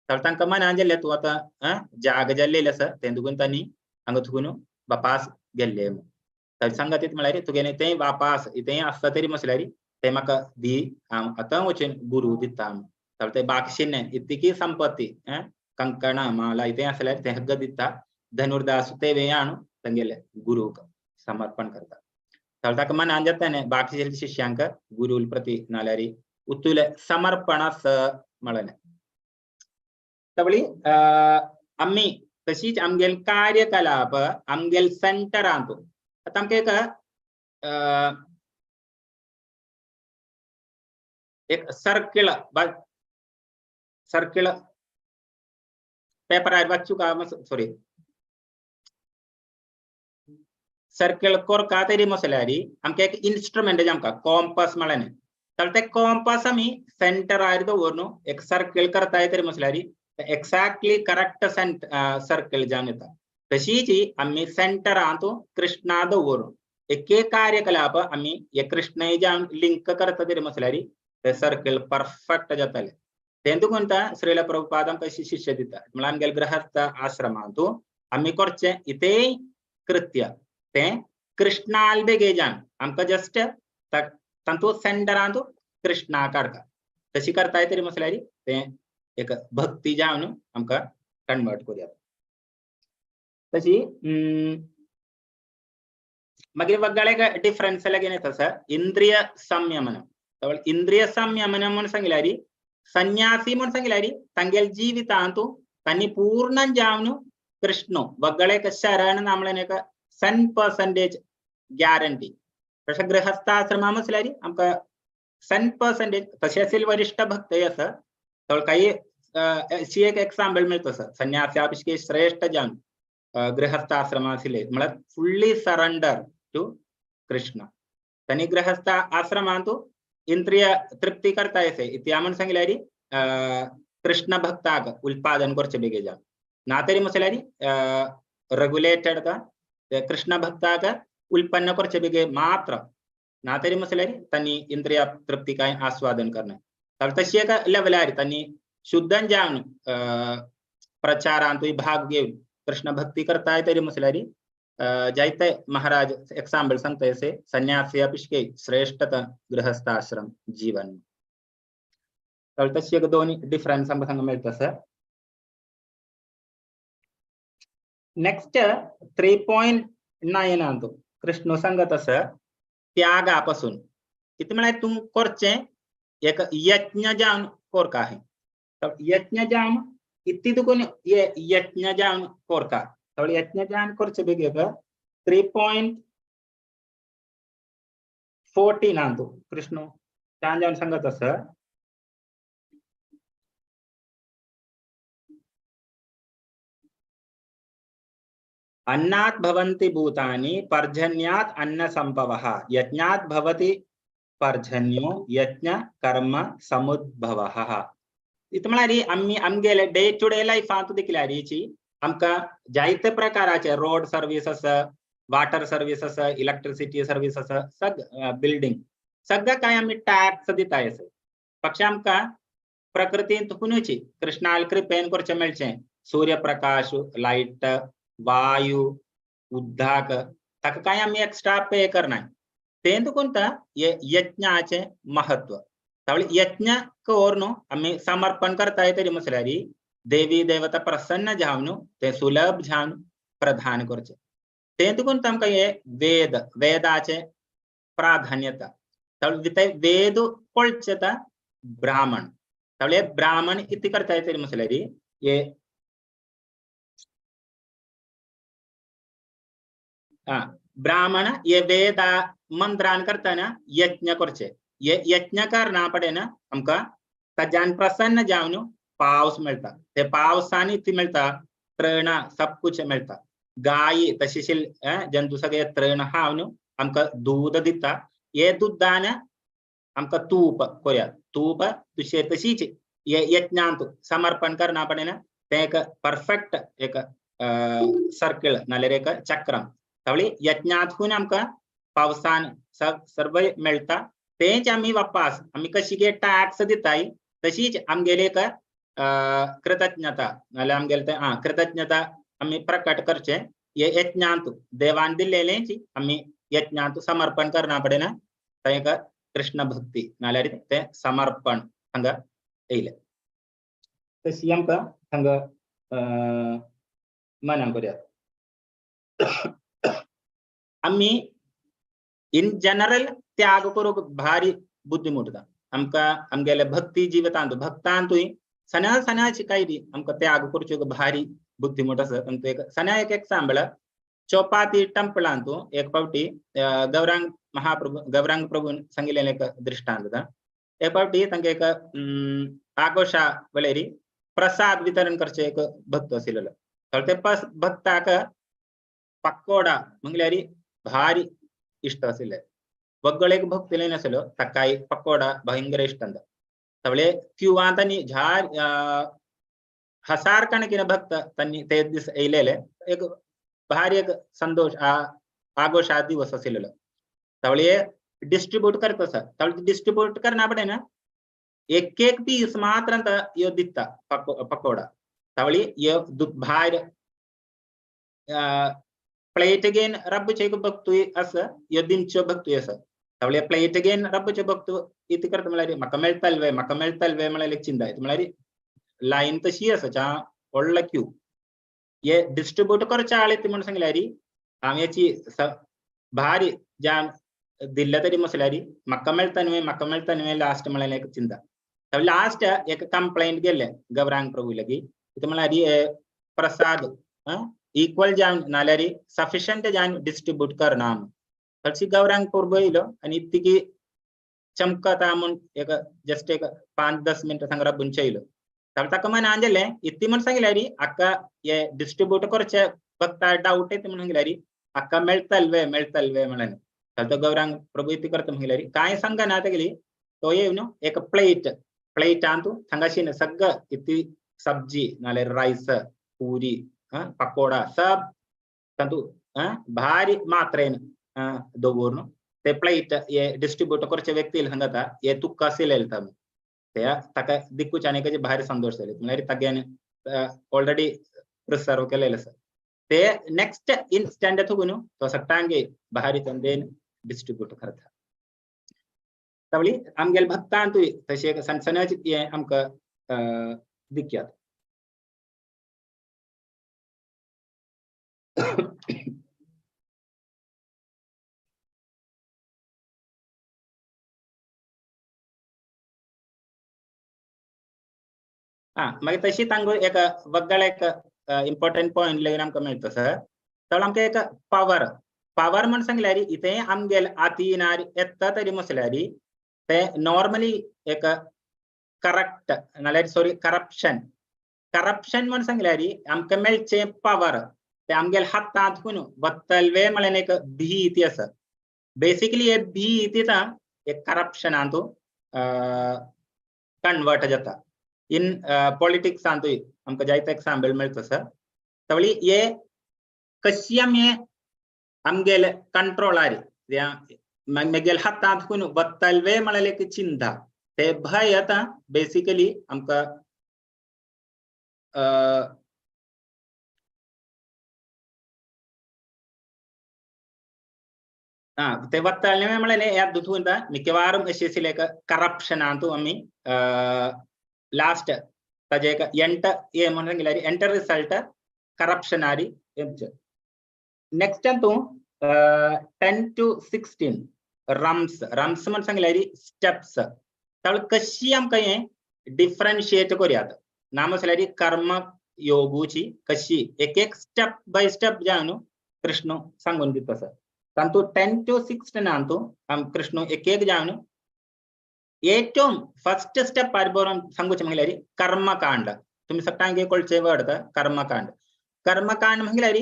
तर तांकां मनान जाल्लें तूं आतां जाग जाल्लेलें आसा तें दुखून तांणी हांगा तुकून वापास गेल्ले. तर सांगता तें म्हळ्यार तुगेलें तें वापास इतें आसता तरी म्हसल्यार तें म्हाका दी हांव आतां वचून गुरू दिता. तर ते बाकीशिन्ने इतकी संपत्ती कंकणां माला इतें आसल्यार तें सगळें दिता. धनुर्दास ते वे हाडून तांगेले गुरूक समर्पण करता. तर ताका मनान जाता न्ही बाकीच्या शिष्यांक गुरूल प्रती नाल्यार उतुले समर्पण म्हळें. तावळी आमी तशीच आमगेल कार्यकलाप आमगेल सेंटरांत आतां आमकां एक एक सर्कल सर्कल पेपरार वाचूका सॉरी सर्कल कोरका तरी मसल्यार आमकां एक इन्स्ट्रुमेंट आमकां कॉम्पास म्हळ्यार. तर ते कॉम्पास आमी सेंटरार दवरून एक सर्कल करताय तरी मसल्यार एक्झॅक्टली करेक्ट सर्कल जावन येता. तशीच आमी सेंटरांत कृष्णा दवरून एक कार्यकलाप आमी हे कृष्ण जावन लिंक करता तरी मसल्यार ते सर्कल परफेक्ट जातले. तें देखून श्रील प्रभुपाद आमकां अशी शिष्य दिता म्हळ्यार आमगेले गृहस्थ आश्रमांत आमी करचें इतें कृत्य तें कृष्णाल बेगे जावन आमकां जस्ट तातूंत सेंटरांत कृष्णा काडटा. तशी करताय तरी मसल्यार तें एक भक्ती जावन आमकां कन्वर्ट करूया. तशी मागीर वेगळे डिफरन्स लागीं येता सर इंद्रिय संयमन. इंद्रिय संयमन म्हूण सांगल्यार संन्यासी म्हूण सांगल्यार तांगेले जिवितांत तांणी पूर्ण जावन कृष्ण वगळेक शरण नामळेक 100% गॅरंटी. तशें गृहस्थाश्रमा म्हटल्यार आमकां 100% तशें असेल वरिष्ठ भक्त आसा तर काही अशी एक एक्झाम्पल मिळतो सर संन्यासापेक्षा श्रेष्ठ जावन गृहस्थाश्रमा आशिल्ले म्हळ्यार फुल्ली सरेंडर टू कृष्ण. त्यांनी गृहस्थ आश्रमांतु इंद्रिय तृप्ती करता येते इति म्हण सांगल्यार कृष्ण भक्ताक उत्पादन करचे बेगे जावन ना तरी म्हटल्यार रेगुलेटेड कृष्ण भक्ताक उत्पन्न करचे बेगे मात्र ना तरी म्हटल्यार त्यांनी इंद्रिय तृप्ती काय आस्वादन करणे. तर तशी एक लेवलार त्यांनी शुद्धन जावन प्रचारांतूय भाग घेवन कृष्ण भक्ती करताय तरी म्हटल्यार जायते महाराज एक्झाम्पल सांगता असे संन्यासी अपिशके श्रेष्ठता गृहस्थाश्रम जीवन. तर तशी एक दोन डिफरन्स आमकां सांग मेळटा सर. नेक्स्ट 3.9 अंतु कृष्ण सांगत आसा त्यागापासून कितें म्हळ्यार तूं करचें एक यज्ञ जावन कोरका आहे. तर यज्ञ जावन इतली तुकून यज्ञ जावन कोरका तर यज्ञ जावन करचे बेगीन 3.14 अंतु कृष्ण जावन जावन सांगत आसा अन्नात् भवन्ति भूतानि पर्जन्यात् अन्न संभवः यज्ञात् भवति पर्जन्यो यज्ञ कर्म समुद्भवः. इतलें म्हळ्यार आमी आमगेले डे टू डे लायफांत देखल्यारीची आमकां जायते प्रकाराचे रोड सर्वीस आसा, वॉटर सर्वीस आसा, इलेक्ट्रिसिटी सर्वीस आसा, सग बिल्डींग सगळें कांय आमी टॅक्स दिता आसा. पक्षी आमकां प्रकृतींत हुनूची कृष्णाल कृपेन करचें मेळचें सूर्यप्रकाश, लायट, वायू, उद्दाक ताका कांय आमी एक्स्ट्रा पे करनाय. तें तुका यज्ञाचें महत्व. त्यावेळी यज्ञ करून आमी समर्पण करताय तरी म्हटल्यार देवी देवता प्रसन्न जावन ते सुलभ जावन प्रदान करचें. तें तुकून आमकां हे वेद वेदाचें प्राधान्यता. ते वेद पळचेता ब्राह्मण. त्यावेळी ब्राह्मण इतलें करताय तरी म्हटल्यार हे ब्राह्मण हे वेदा मंत्रान करतना यज्ञ करचे. यज्ञ करना पडे ना आमकां ताज्यान प्रसन्न जावन पावस मेळटा. ते पावसांनी ती मेळटा तृणा सब कुछ मेळटा. गायी तशी जंतू सगळे तृण आहा न्हू आमकां दूद दिता. हे दुदान आमकां तूप कोया तूप तुशे तशीच यज्ञांत समर्पण करना पडे ना तें एक परफेक्ट एक सर्कल नाल्यार एक चक्रम. त्यावेळी यज्ञांतून आमकां पावसान सर्व मेळटा. तेंच आमी वापास आमी कशी गे टॅक्स दिताय तशीच आमगेले एक कृतज्ञता नाल्यार आमगेले तें कृतज्ञता आमी प्रकट करचें. हे यज्ञांत देवान दिल्लेलेंच आमी यज्ञांत समर्पण करना पडे ना तें एक कृष्ण भक्ती नाल्यार तें समर्पण हांगा येयलें. तशी आमकां हांगा मनां करुया. आमी इन जनरल त्याग करूंक भारी बुद्धी मोडटा. आमकां आमगेले भक्ती जिवितांत भक्तांतूय सण्या सण्याची काय दी आमकां त्याग करच्यो भारी बुद्धी मोठ आसा. आमकां एक सण्या एक एग्जाम्पल चौपाती टेंपलांतू एक फावटी गौरांग महाप्रभू गौरांग प्रभून सांगिल्लें एक दृश्टांत. एक फावटी तांकां एक आगोशा वेळेरी प्रसाद वितरण करचे एक भक्त आशिल्लो. तर ते भक्ताक पकोडा म्हणल्यार भारी इश्ट आशिल्ले. वगळेक भक्त नासलो ताकाय पकोडा भयंकर इश्ट अंत. त्यावेळे क्यूवान तांणी झार हजार कणकीन भक्त तांणी ते दीस येयलेले. एक भारी एक संतोष आगोशा दिवस आशिल्लो. त्यावेळे डिस्ट्रीब्यूट करता आसा. त्यावेळे डिस्ट्रीब्यूट करना पडे ना एक एक पीस मात्र यो दिता पकोडा. त्यावेळी यो भायर प्लेट घेवन रब्बचे एक भक्तूय आसा यो दिमचो भक्तूय आसा. त्यावेळी प्लेट घेवन रब्बचे भक्त इतलें करता म्हळ्यार म्हाका मेळटलें म्हाका मेळटलें म्हळ्यार एक चिंता. म्हळ्यार लायन तशी आसा च्या व्हडलो क्यू. हे डिस्ट्रीब्यूट करचे आळे ती म्हण सांगल्यार हांव हेची भारी ज्या दिल्ले तरी म्हटल्यार म्हाका मेळटा न्हय म्हाका मेळटा न्हय लास्ट म्हळ्यार एक चिंता. लास्ट एक कंप्लेंट गेल्ले गौरांग प्रभू लागी. कितें म्हळ्यार प्रसाद इक्वल जावन नाल्यार सफिशियंट जावन डिस्ट्रीब्यूट करना. तशी गौरांग प्रभु येयलो आनी तिकी चमकता म्हूण एक जस्ट एक 5-10 मिनटां थांगा राबून चेयलो. ताका मनान जालें इत्ती म्हूण सांगल्यार हाका हे डिस्ट्रीब्यूट करचे भक्ता डावट येता म्हूण सांगल्यार हाका मेळटलवे मेळटलवे म्हणून. तो गौरांग प्रभु इत्ती करता म्हणल्यार कांय सांगना तेगेली तो येवन एक प्लेट प्लेटांतू थांगाशीन सगळं इत्ती सब्जी नाल्यार रायस पुरी पकोडा सब तांतू भारी मात्रेन दवरून ते प्लेट हे डिस्ट्रीब्यूट करचे व्यक्ती सांगता हे तुका सिलेलता ते ताका दिक्कूच आनी कशी भारी संतोश जाले म्हणल्यार तागेन ऑलरेडी प्रिसर्व केलेले आसा ते नेक्स्ट इन्स्टंट तुगून तो सगळ्यांगे भारी चंदेन डिस्ट्रीब्यूट करता. तावळी आमगेले भक्तांतूय तशें सण सणच हें आमकां दिक्यात. मागीर तशी तांगो एक वगळ एक इम्पॉर्टंट पॉयंट लेगीन आमकां मेळटा सर. तर आमकां एक पावर पावर म्हण सांगल्यार इथे आमगेले आतीनार येता तरी म्हसल्यार ते नॉर्मली एक करप्ट नाल्यार सॉरी करप्शन करप्शन म्हण सांगल्यार आमकां मेळचें पावर ते आमगेले हातांत खून वतलवे म्हळ्यार एक भीती आसा. बेसिकली हे भीती एक करप्शनांतू कन्वर्ट जाता. इन पॉलिटिक्सांतूय आमकां जायते एग्जाम्पल मेळटा सर. तवळी हे कशी आमी आमगेले कंट्रोलार मेगेले हातांत खून वतलवे म्हळ्यार एक चिंता ते भंय आतां बेसिकली आमकां ते वतलवे म्हळ्यार ह्या दुथून मिकेवारम अशी आशिल्लें एक करप्शनांतू आमी लास्ट ताजे एक एंट हे म्हणून सांगल्यार एंटर रिजल्ट करप्शनारी नेक्स्ट अंतू 10 to 16 rums rums म्हण सांगल्यार स्टेप्स. तावळ कशी आमकां हें डिफरन्शिएट करुयात ना म्हसल्यार कर्म योगूची कशी एक एक स्टेप बाय स्टेप जावन कृष्ण सांगून दिता आसा. तांतू 10 to 16 अंतू कृष्ण एक एक जावन ഏറ്റവും ഫസ്റ്റ് സ്റ്റെപ്പ് ആര് सांगूचे म्हणल्यार कर्मकांड. तुमी सगळ्यांक कळचें वर्ड कर्मकांड. कर्मकांड म्हणल्यार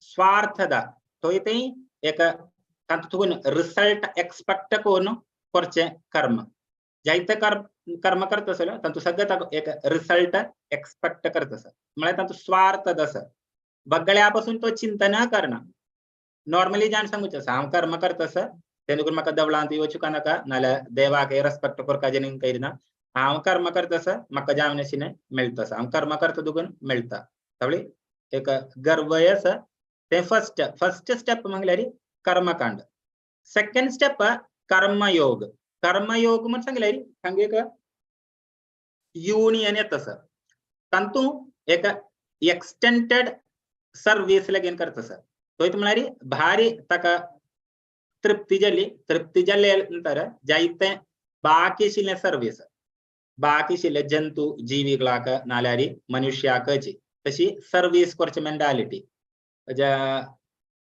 स्वार्थदा थंय ते एक तातूंत रिजल्ट एक्सपेक्ट करून करचें कर्म. जायते कर्म करता आसलो तातूंत सगळें ताका एक रिजल्ट एक्सपेक्ट करता आसा म्हळ्यार तातूंत स्वार्थ आसा. वगळ्या पासून तो चिंतना करना. नॉर्मली जाण सांगूचें आसा हांव कर्म करता आसा तेन्ना करून म्हाका देवळांत वचूंक नाका नाल्यार देवाक रेस्पेक्ट करपा जेणे करिना. हांव कर्म करता आसा म्हाका जावन आशिल्लें मेळटा आसा हांव कर्म करता दुगून मेळटा. तावळी एक गर्वय आसा तें फर्स्ट फर्स्ट स्टेप म्हणल्यार कर्मकांड. सेकंड स्टेप कर्मयोग. कर्मयोग म्हण सांगल्यार हांगा एक युनियन येता आसा तातूंत एक एक्सटेंडेड सर्वीस लगीन करता आसा. थंय म्हळ्यार भारी ताका तृप्ती जाली. तृप्ती जाले नंतर जायते बाकी आशिल्लें सर्वीस बाकी आशिल्ले जंतू जीविकलाक नाल्यार मनुष्याक तशी सर्वीस करची मेंटालिटी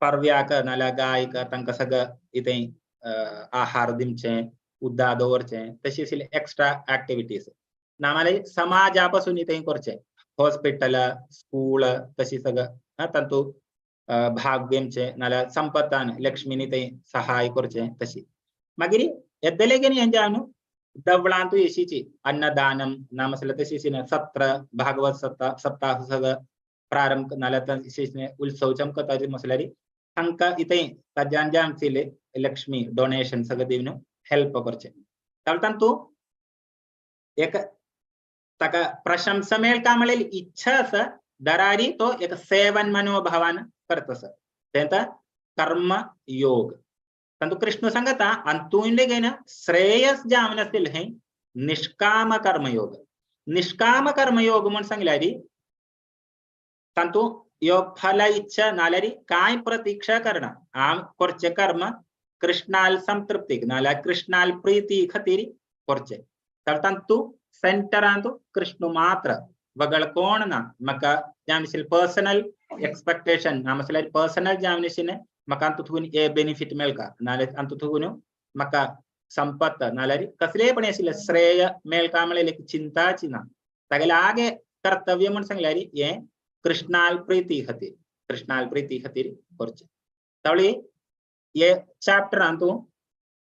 परव्याक नाल्यार गायक तांकां सगळें इतें आहार दिवचें उदक दवरचें तशी आशिल्ले एक्स्ट्रा एक्टिविटीज ना नाल्यार समाजा पासून इतें करचें हॉस्पिटल स्कूल तशी सगळें तातूंत भाग घेवचें नाल्यार संपत्तान लक्ष्मीनी थंय सहाय करचें तशी. मागीर येद्दलेगीन हें जावन देवळांतूय अशीची अन्नदानम ना आसल्यार तशी सत्र भागवत सप्ताह सप्ताह सगळं प्रारंभ नाल्यार तशी उत्सव चमकता म्हसल्यार तांकां इथंय ताज्यान जावन आशिल्ले लक्ष्मी डोनेशन सगळें दिवन हेल्प करचें. तातूंत एक ताका प्रशंसा मेळटा म्हळ्यार इच्छा आसा दरारी तो एक सेवन मनोभावान करता आसा तें कर्म योग. तातूंत कृष्ण सांगता अंतून लेगीन श्रेयस जावन आशिल्लें हें निष्काम कर्मयोग. निष्काम कर्मयोग म्हूण सांगल्यार तातूंत ह्यो फल इच्छा नाल्यार कांय प्रतीक्षा करना. हांव करचें कर्म कृष्णाल संतृप्तीक नाल्यार कृष्णाल प्रिती खातीर करचें. तर तातूंत सेंटरांत कृष्ण मात्र वगळ कोण ना. म्हाका जावन आशिल्लें पर्सनल एक्सपेक्टेशन नामसल्यार पर्सनल जावनिशिने म्हाका अंतुथून हे बेनिफिट मेळका नाल्यार अंतुथून म्हाका संपत्त नाल्यार कसलेय पण आशिल्ले श्रेय मेळका म्हळ्यार एक चिंताची ना. तागेले आगे कर्तव्य म्हण सांगल्यार हे कृष्णाल प्रीती खातीर, कृष्णाल प्रीती खातीर करचें. तावळी हे चॅप्टरांतू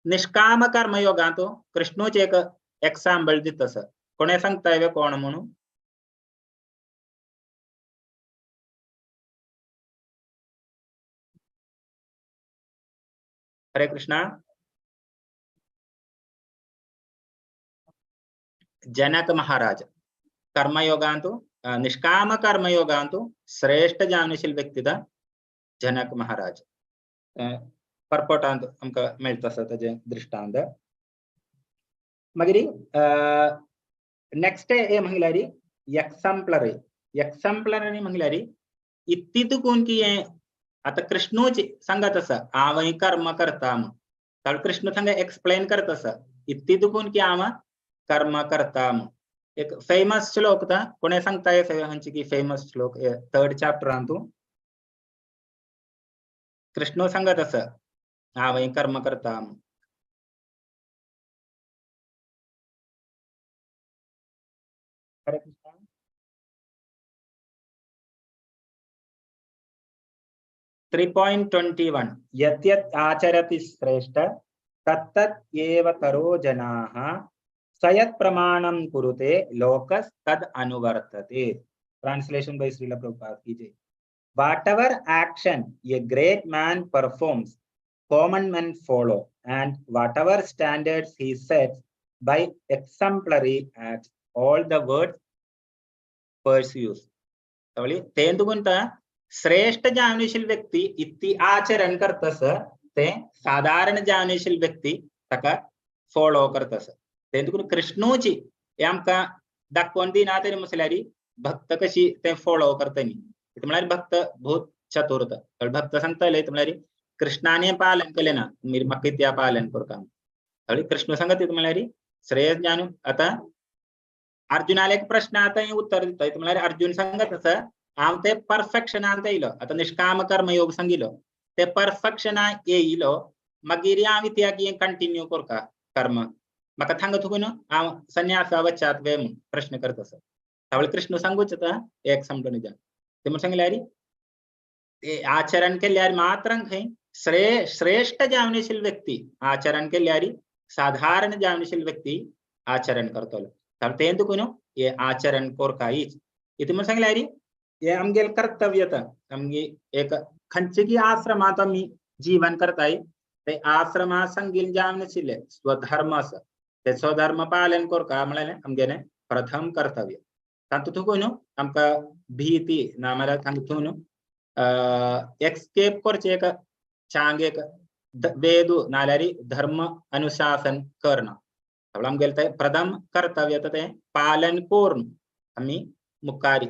निष्काम कर्मयोगांतू कृष्णूच एक एक्साम्पल दिता सर. कोणे सांगता वे कोण म्हणून? हरे कृष्णा. जनक महाराज कर्मयोगांतु निष्काम कर्मयोगांतु श्रेष्ठ जावनशील व्यक्तिदा जनक महाराज परपोटांत आमकां मेळटा आसा ताजें दृश्टांत. मागीर नेक्स्ट हे म्हणल्यार एक्साम्पलरी. एक्साम्पलरी म्हणल्यार इत्तितून की हे आतां कृष्णूच सांगत आसा हांव कर्म करता म्हूण. ताणें कृष्ण थांगा एक्सप्लेन करता आसा इत्तितून की हांव कर्म करता म्हूण. एक फेमस श्लोक ता कोणे सांगता खंयची की फेमस श्लोक थर्ड चॅप्टरांतू कृष्ण सांगत आसा हांव कर्म करता म्हूण. हरे कृष्ण. 3.21 यत् यत् आचरति श्रेष्ठ तत्तत् एव तरो जनाः स यत् प्रमाणं कुरुते लोकस् तद् अनुवर्तते. ट्रांसलेशन बाय श्रील प्रभुपाद की जय. Whatever action a great man performs, common men follow, and whatever standards he sets by exemplary acts, all the world pursues. तेंदुगुंत श्रेष्ठ जावनशील व्यक्ती इत्ती आचरण करतस ते साधारण जावनशील व्यक्ती ताका फॉलो करतस. तेंदुकून कृष्णूची हे आमकां दाखोवन दिना तरी म्हळ्यार भक्त कशी ते फॉलो करता न्ही. म्हळ्यार भक्त बहुत चतुर्थ. भक्त सांगताले म्हळ्यार कृष्णाने पालन केलें ना म्हाका कित्या पालन करता. कृष्ण सांगत म्हळ्यार श्रेयस ज्ञान. आतां अर्जुनाले एक प्रश्न आतां उत्तर दिता म्हळ्यार अर्जुन सांगत आसा हांव ते परफेक्शनान येयलो. आतां निष्काम कर्मयोग सांगिलो ते परफेक्शना येयलो मागीर हांव इत्याक कंटिन्यू करता कर्म म्हाका थांग थुकून हांव संन्यासा वचात वे म्हूण प्रश्न करता आसा. तावळ कृष्ण सांगूच आतां एक समजून द्या. ते म्हण सांगल्यार आचरण केल्यार मात्र खंय श्रेष्ठ जावनशील व्यक्ती आचरण केल्यार साधारण जावनशील व्यक्ती आचरण करतलो. तें तुकून हे आचरण करकायच. इतू म्हण सांगल्यार हे आमगेले कर्तव्य आमगे एक खंयचे आश्रमांत आमी जीवन करताय ते आश्रमा संगील जावनशिल्ले स्वधर्म आसा ते स्वधर्म पालन करका म्हळ्यार आमगेलें प्रथम कर्तव्य. तातूंत न्हू आमकां भीती ना म्हळ्यार तातूंत न्हू एक्सकेप करचें एक चांग एक वेदू नाल्यार धर्म अनुशासन करना. आमगेलें तें प्रथम कर्तव्य तें पालन करून आमी मुखार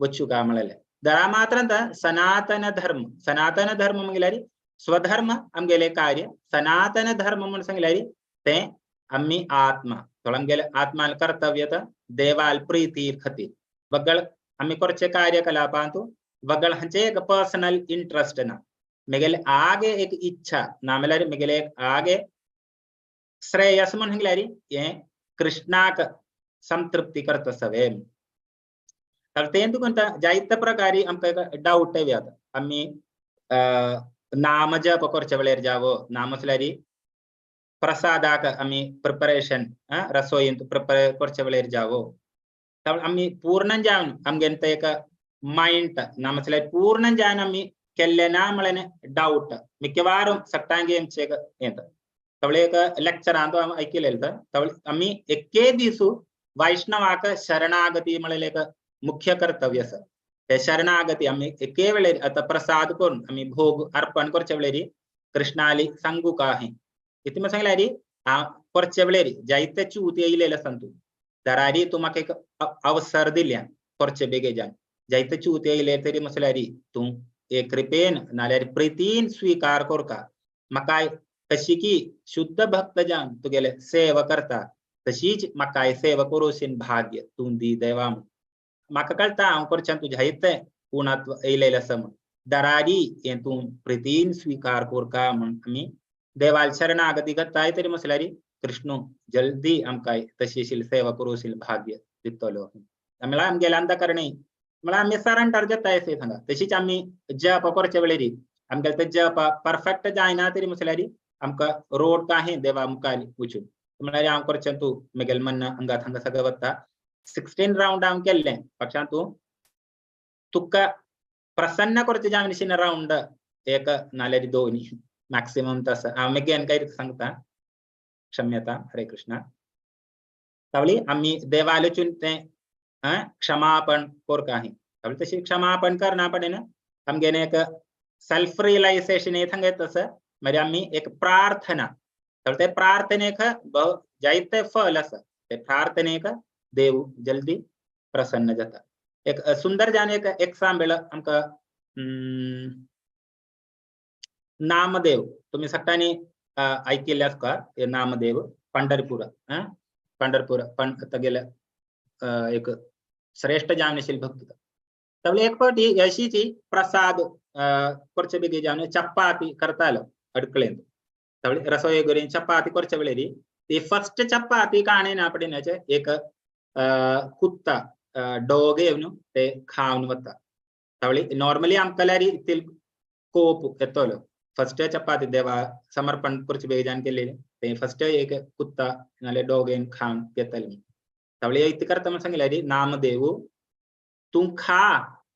वचूं म्हळ्यार दरा मात्र सनातन धर्म. सनातन धर्म म्हळ्यार स्वधर्म आमगेलें कार्य. सनातन धर्म म्हूण सांगल्यार तें आमी आत्मा. आमगेले आत्मान कर्तव्य देवाल प्रीती खातीर वगळ आमी करचे कार्यकलापांत वगळ हांचे एक पर्सनल इंट्रस्ट ना. मेगेले आगे एक इच्छा ना म्हळ्यार मेगेले एक आगे श्रेयस म्हूण सांगल्यार हें कृष्णाक संतृप्ती करता सवे. तें तुका जायते प्रकारे आमकां एक डावट येता. आमी नाम जप करचे वेळार जावो नाम म्हळ्यार प्रसादाक आमी प्रिपरेशन रसोईंत प्रिपेर करचे वेळार जावो आमी पूर्ण जावन आमगेले तें एक मायंड ना म्हळ्यार पूर्ण जावन आमी केल्लें ना म्हळ्यार डावट मिक्केवार सट्टांगे आमचे येता. तवळे एक लेक्चरांत हांव आयकिलें तवळे आमी एके दिसू वैष्णवाक शरणागती म्हळ्यार एक मुख्य कर्तव्य आसा. ते शरणागती आमी एके वेळेर आतां प्रसाद करून आमी भोग अर्पण करचे वेळेर कृष्णाली सांगू का हें इतलें सांगल्यार हांव करचे वेळेर जायते चूत येयलेले आसा तूं दरारी तूं म्हाका एक अवसर दिल्या करचे बेगीन जायते चूत येयले तरी म्हळ्यार तूं एक कृपेन नाल्यार प्रितीन स्विकार करका म्हाका कशी की शुद्ध भक्त जावन तुगेले सेवा करता तशीच म्हाकाय सेवा करूशीन भाग्य तूं दी देवा. म्हाका कळटा हांव करच्यान तुज्या इतलें उणात्व येयलेलें आसा म्हूण दरारी हें तूं प्रितीन स्विकार करका म्हूण आमी देवाल शरणागती करताय तरी म्हसल्यार कृष्णू जल्दी आमकां तशी सेवा करूं भाग्य दितलो. म्हळ्यार आमगेले अंतकरणी म्हळ्यार आमी सरेंडर जाताय सांगा. तशीच आमी जप करचे वेळेर आमगेले ते जप परफेक्ट जायना तरी म्हसल्यार आमकां रोड काहे देवा मुखार वचून म्हळ्यार हांव करचें तूं म्हगेलें मन हांगा थांगा सगळें वता 16 रावंड हांव केल्लें पक्षां तूं तुका प्रसन्न करचें जावन रावंड एक नाल्यार दोन मॅक्सिमम तसं हांव मागीर काय सांगता क्षम्यता. हरे कृष्णा. तावली आमी देवालोचून तें क्षमापण करका आहे. तावली तशी क्षमापण करना पडे ना आमगेलें एक सेल्फ रियलायझेशन येता तसं मागीर आमी एक प्रार्थना तावली ते प्रार्थनेक जायते फल आसा ते प्रार्थनेक देव जल्दी प्रसन्न जाता. एक सुंदर जावन एक एग्जाम्पल आमकां नामदेव तुम्ही सगळ्यांनी ऐकिल्लें आसता हे नामदेव पंढरपूर पंढरपूर पण तागेले एक श्रेष्ठ जावनशील भक्त. तावली एक फावटी अशीच प्रसाद करचे बेगी जावन चपाती करतालो अडकळेंत. तावली रसोई घरी चपाती करचे वेळेर ती फर्स्ट चपाती काणे ना पडिनाचे एक कुत्ता डॉग येवन ते खावन वता. तावली नॉर्मली आमकां इतले कोप येतलो फर्स्ट चपाती देवा समर्पण करचे बेगी जावन केल्ली ते फर्स्ट एक कुत्ता नाल्यार डॉग येवन खावन घेतले. तावली इतलें करता म्हण सांगलें नामदेव तूं खा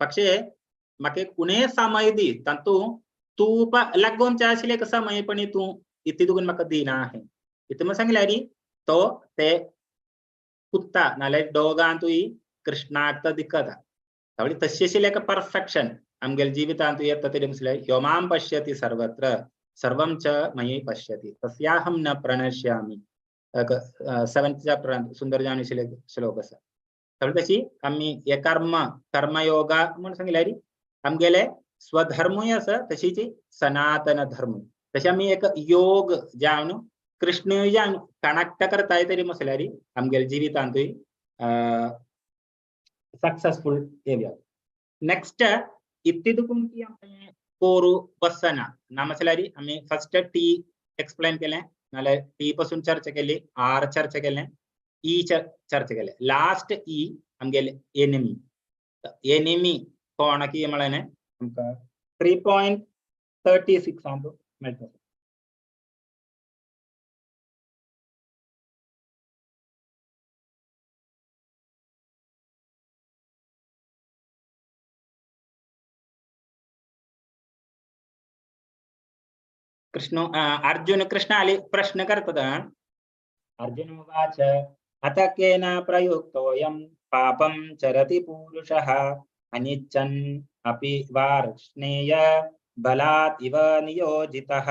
पक्षे म्हाका एक उणें समय दी तातूंत तूं लागोवचे आशिल्लें एक समय पण तूं इतलें तुका म्हाका दिना आहे इतलें म्हण सांगलें तो ते कुत्ता नाल्यार डॉगान तुय कृष्णाक तो दिकता. तावली तशें आशिल्लें एक परफेक्शन आमगेल्या जिवितांत येता तरी म्हसल्यार यो मां पश्यति सर्वत्र सर्वं च मयि पश्यति तस्याहं न प्रणश्यामि. 7th चॅप्टरांत सुंदर जावन आशिल्ले श्लोक आसा. तावली तशी आमी हे कर्म कर्मयोगा म्हूण सांगल्यार आमगेले स्वधर्मूय आसा तशीच सनातन धर्म. तशें आमी एक योग जावन कृष्णूय जावन कनेक्ट करताय तरी म्हसल्यार आमगेल्या जिवितांतूय सक्सेसफुल येवया. नेक्स्ट इतलें की आमकां कोरू बसना ना म्हसल्यार आमी फर्स्ट टी एक्सप्लेन केलें नाल्यार टी पासून चर्चा केली आर चर्चा केलें ई चर्चा केलें लास्ट ई आमगेले एनिमी. एनिमी कोण की म्हळ्यार आमकां 3.36 आंत मेळटा. कृष्ण अर्जुन कृष्ण आले प्रश्न करतात. अर्जुन उवाच अथ केन प्रयुक्तोऽयं पापं चरति पुरुषः अनिच्छन् अपि वार्ष्णेय बलात् इव नियोजितः.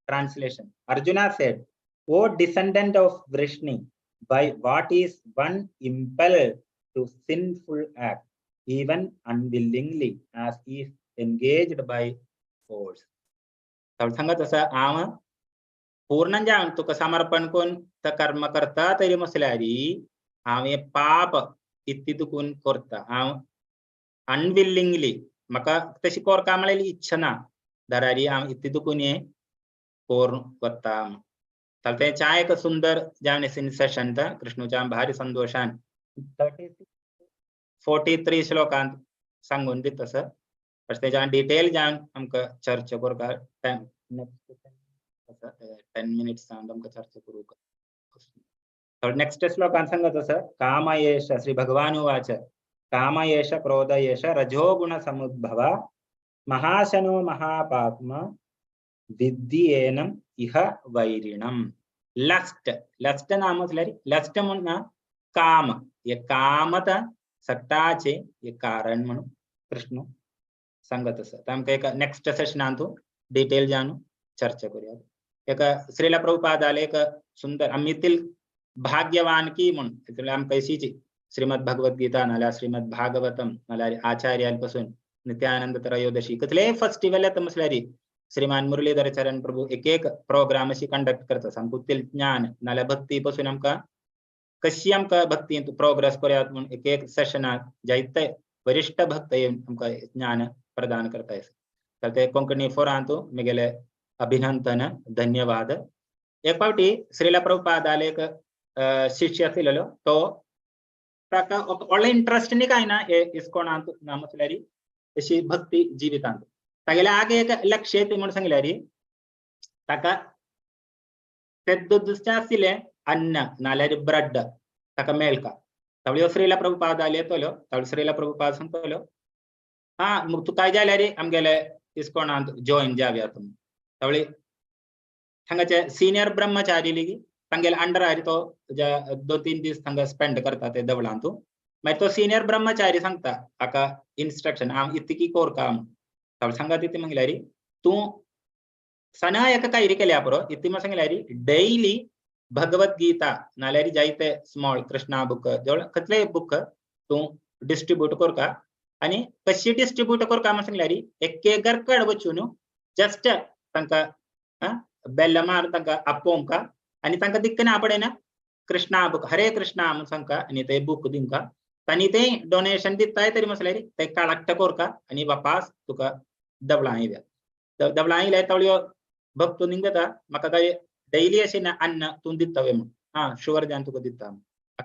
Translation. Arjuna said, O descendant of Vrishni, by what is one impelled to sinful act, even unwillingly, as if engaged by force. सांगत आसा हांव पूर्ण जावन तुका समर्पण करून कर्म करता तरी म्हसल्यार हांव हें पाप इतलें तुकून करता हांव अनविलिंगली म्हाका तशी करका म्हळ्यार इच्छा ना दरारी हांव इतलें तुकून हें करून वता. तें च्या एक सुंदर जावन सेशन कृष्णूच्या भारी संतोशान 36 43 श्लोकांत सांगून दिता सर. तशें तेच्या डिटेल जावन आमकां चर्चा करपाक टायम 10 मिनिट्स आमकां चर्चा करूंक. नेक्स्ट श्लोकान सांगत आसा काम एष श्री भगवान उवाच काम एष क्रोध एष रजोगुण समुद्भव महाशनो महापाप्मा विद्येनम इह वैरिणम. लस्ट लस्ट नाम म्हटल्यार लस्ट म्हूण ना काम हे कामत सट्टाचे हे कारण म्हणून कृष्ण सांगत आसा. आमकां एक नेक्स्ट सेशनांत डिटेल जावन चर्चा करूया. एक श्रीला प्रभुपादाले एक सुंदर आमी भाग्यवान की म्हूण आमकां अशीच श्रीमद भगवद गीता नाल्यार श्रीमद भागवतम नाल्यार आचार्यां पासून नित्यानंद त्रयोदशी कसलेय फेस्टिवल येता म्हटल्यार श्रीमान मुरलीधर चरण प्रभू एक एक प्रोग्राम अशी कंडक्ट करता. सामको ज्ञान नाल्यार भक्ती पासून आमकां कशी आमकां भक्तींत प्रोग्रेस करयात म्हूण एक एक सेशनाक जायते वरिष्ठ भक्त येवन आमकां ज्ञान प्रदान करताय. तर ते कोंकणी फोरांतू मिगेले अभिनंदन धन्यवाद. एक फावटी श्रीला प्रभुपादाले एक शिष्य आशिल्लो तो ताका व्हडलो इंट्रस्ट न्ही काय ना हे इस्कॉनांत ना म्हटल्यार अशी भक्ती जिवितांत. तागेले आगे एक लक्ष येता म्हूण सांगल्यार ताका तेद्दुसचें आशिल्लें अन्न नाल्यार ब्रेड ताका मेळका. तावळी श्रीला प्रभुपादाले येतलो तावळी श्रीला प्रभुपाद सांगतलो हा तुका जाल्यार आमगेले इस्कॉनांत जॉयन जावया तुमी. तावळी हांगाचे सिनियर ब्रह्मचारी लेगी तांगेले अंडरार तो 2-3 दीस थांगा स्पेंड करता ते देवळांतू. मागीर तो सिनियर ब्रह्मचारी सांगता हाका इन्स्ट्रक्शन आम इतकी कोर काम. तावळी सांगा तिती म्हणल्यार तूं सना एका कायरी केल्या पुरो इती म्हण सांगल्यार डेली भगवद गीता नाल्यार जायते स्मॉल कृष्णा बुक जवळ कसलेय बुक तूं डिस्ट्रीब्यूट करका. आनी कशी डिस्ट्रीब्यूट करका म्हण सांगल्यार एके घरकड वचून जस्ट तांकां बेल मार तांकां आपोवंका आनी तांकां दिक्कना पडना कृष्णा बुक हरे कृष्णा म्हूण सांगका आनी ते बुक दिवंका. तांणी ते डोनेशन दिताय तरी म्हटल्यार ते कलेक्ट करका आनी वापास तुका देवळां येव्या. देवळां येयल्यार तावळ्यो भक्त निंगता म्हाका काय डेली अशें ना अन्न तूं दिता म्हूण हा शुवर जावन तुका दिता.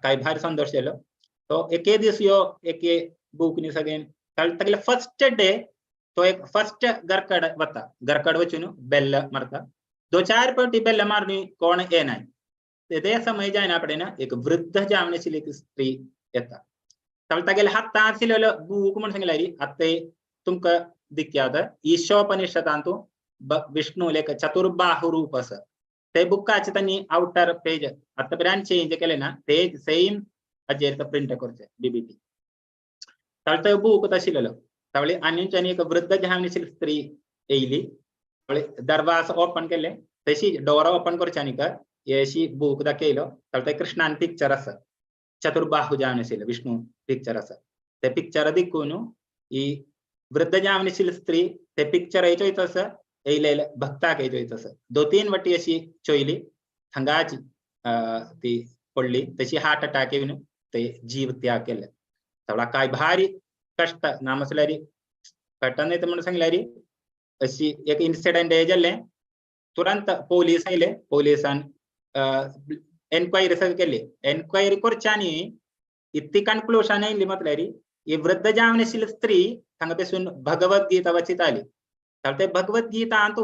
काय भायर संतोश जालो तो एके दीस यो एके बुक न्ही सगळें तागेले फर्स्ट डे तो एक फर्स्ट घरकड वता. घरकड वचून बेल मारता 2-4 फावटी बेल मारून कोण येनाय. ते समय जायना पडना एक वृद्ध जावन आशिल्ली एक स्त्री येता. तावळी तागेले हातांत आशिल्लो बूक म्हूण सांगल्यार आतां तुमकां दिक्यात ईशोपनिषदांतू विष्णू एक चतुर्बाहु रूप आसा ते बुकाचे तांणी आवटर पेज आतां पर्यंत चेंज केले ना ते सेम हाजेर प्रिंट करचे बीबीटी. तावळी तो बूक आशिल्लो. तावळी आनी एक वृद्ध जावन आशिल्ली स्त्री येयली. तावळी दरवाज ओपन केले तशी डोर ओपन करचे आनी अशी बूक दाखयलो. तावळी ते कृष्णान पिक्चर आसा चतुर्बाहु जावन आशिल्लो विष्णू पिक्चर आसा ते पिक्चर दिकून ही वृद्ध जावन आशिल्ली स्त्री ते पिक्चर चोयत आसा येयले भक्ताक चोयत आसा. 2-3 वाटी अशी चोयली थंगाच ती पडली तशी हार्ट अटॅक येवन ते जीव त्याग केले. तावळा काय भारी कष्ट ना म्हटल्यार कट्टन येता म्हूण सांगल्यार अशी एक इन्सिडंट जाल्लें. तुरंत पोलीस आयले. पोलिसान एनक्वायरी सगळी केली. एनक्वायरी करच्यानी इतली कन्क्लुजन आयली म्हटल्यार ही वृद्ध जावन आशिल्ली स्त्री थांगा बसून भगवद गीता वाचिताली. ते भगवद गीता अंतू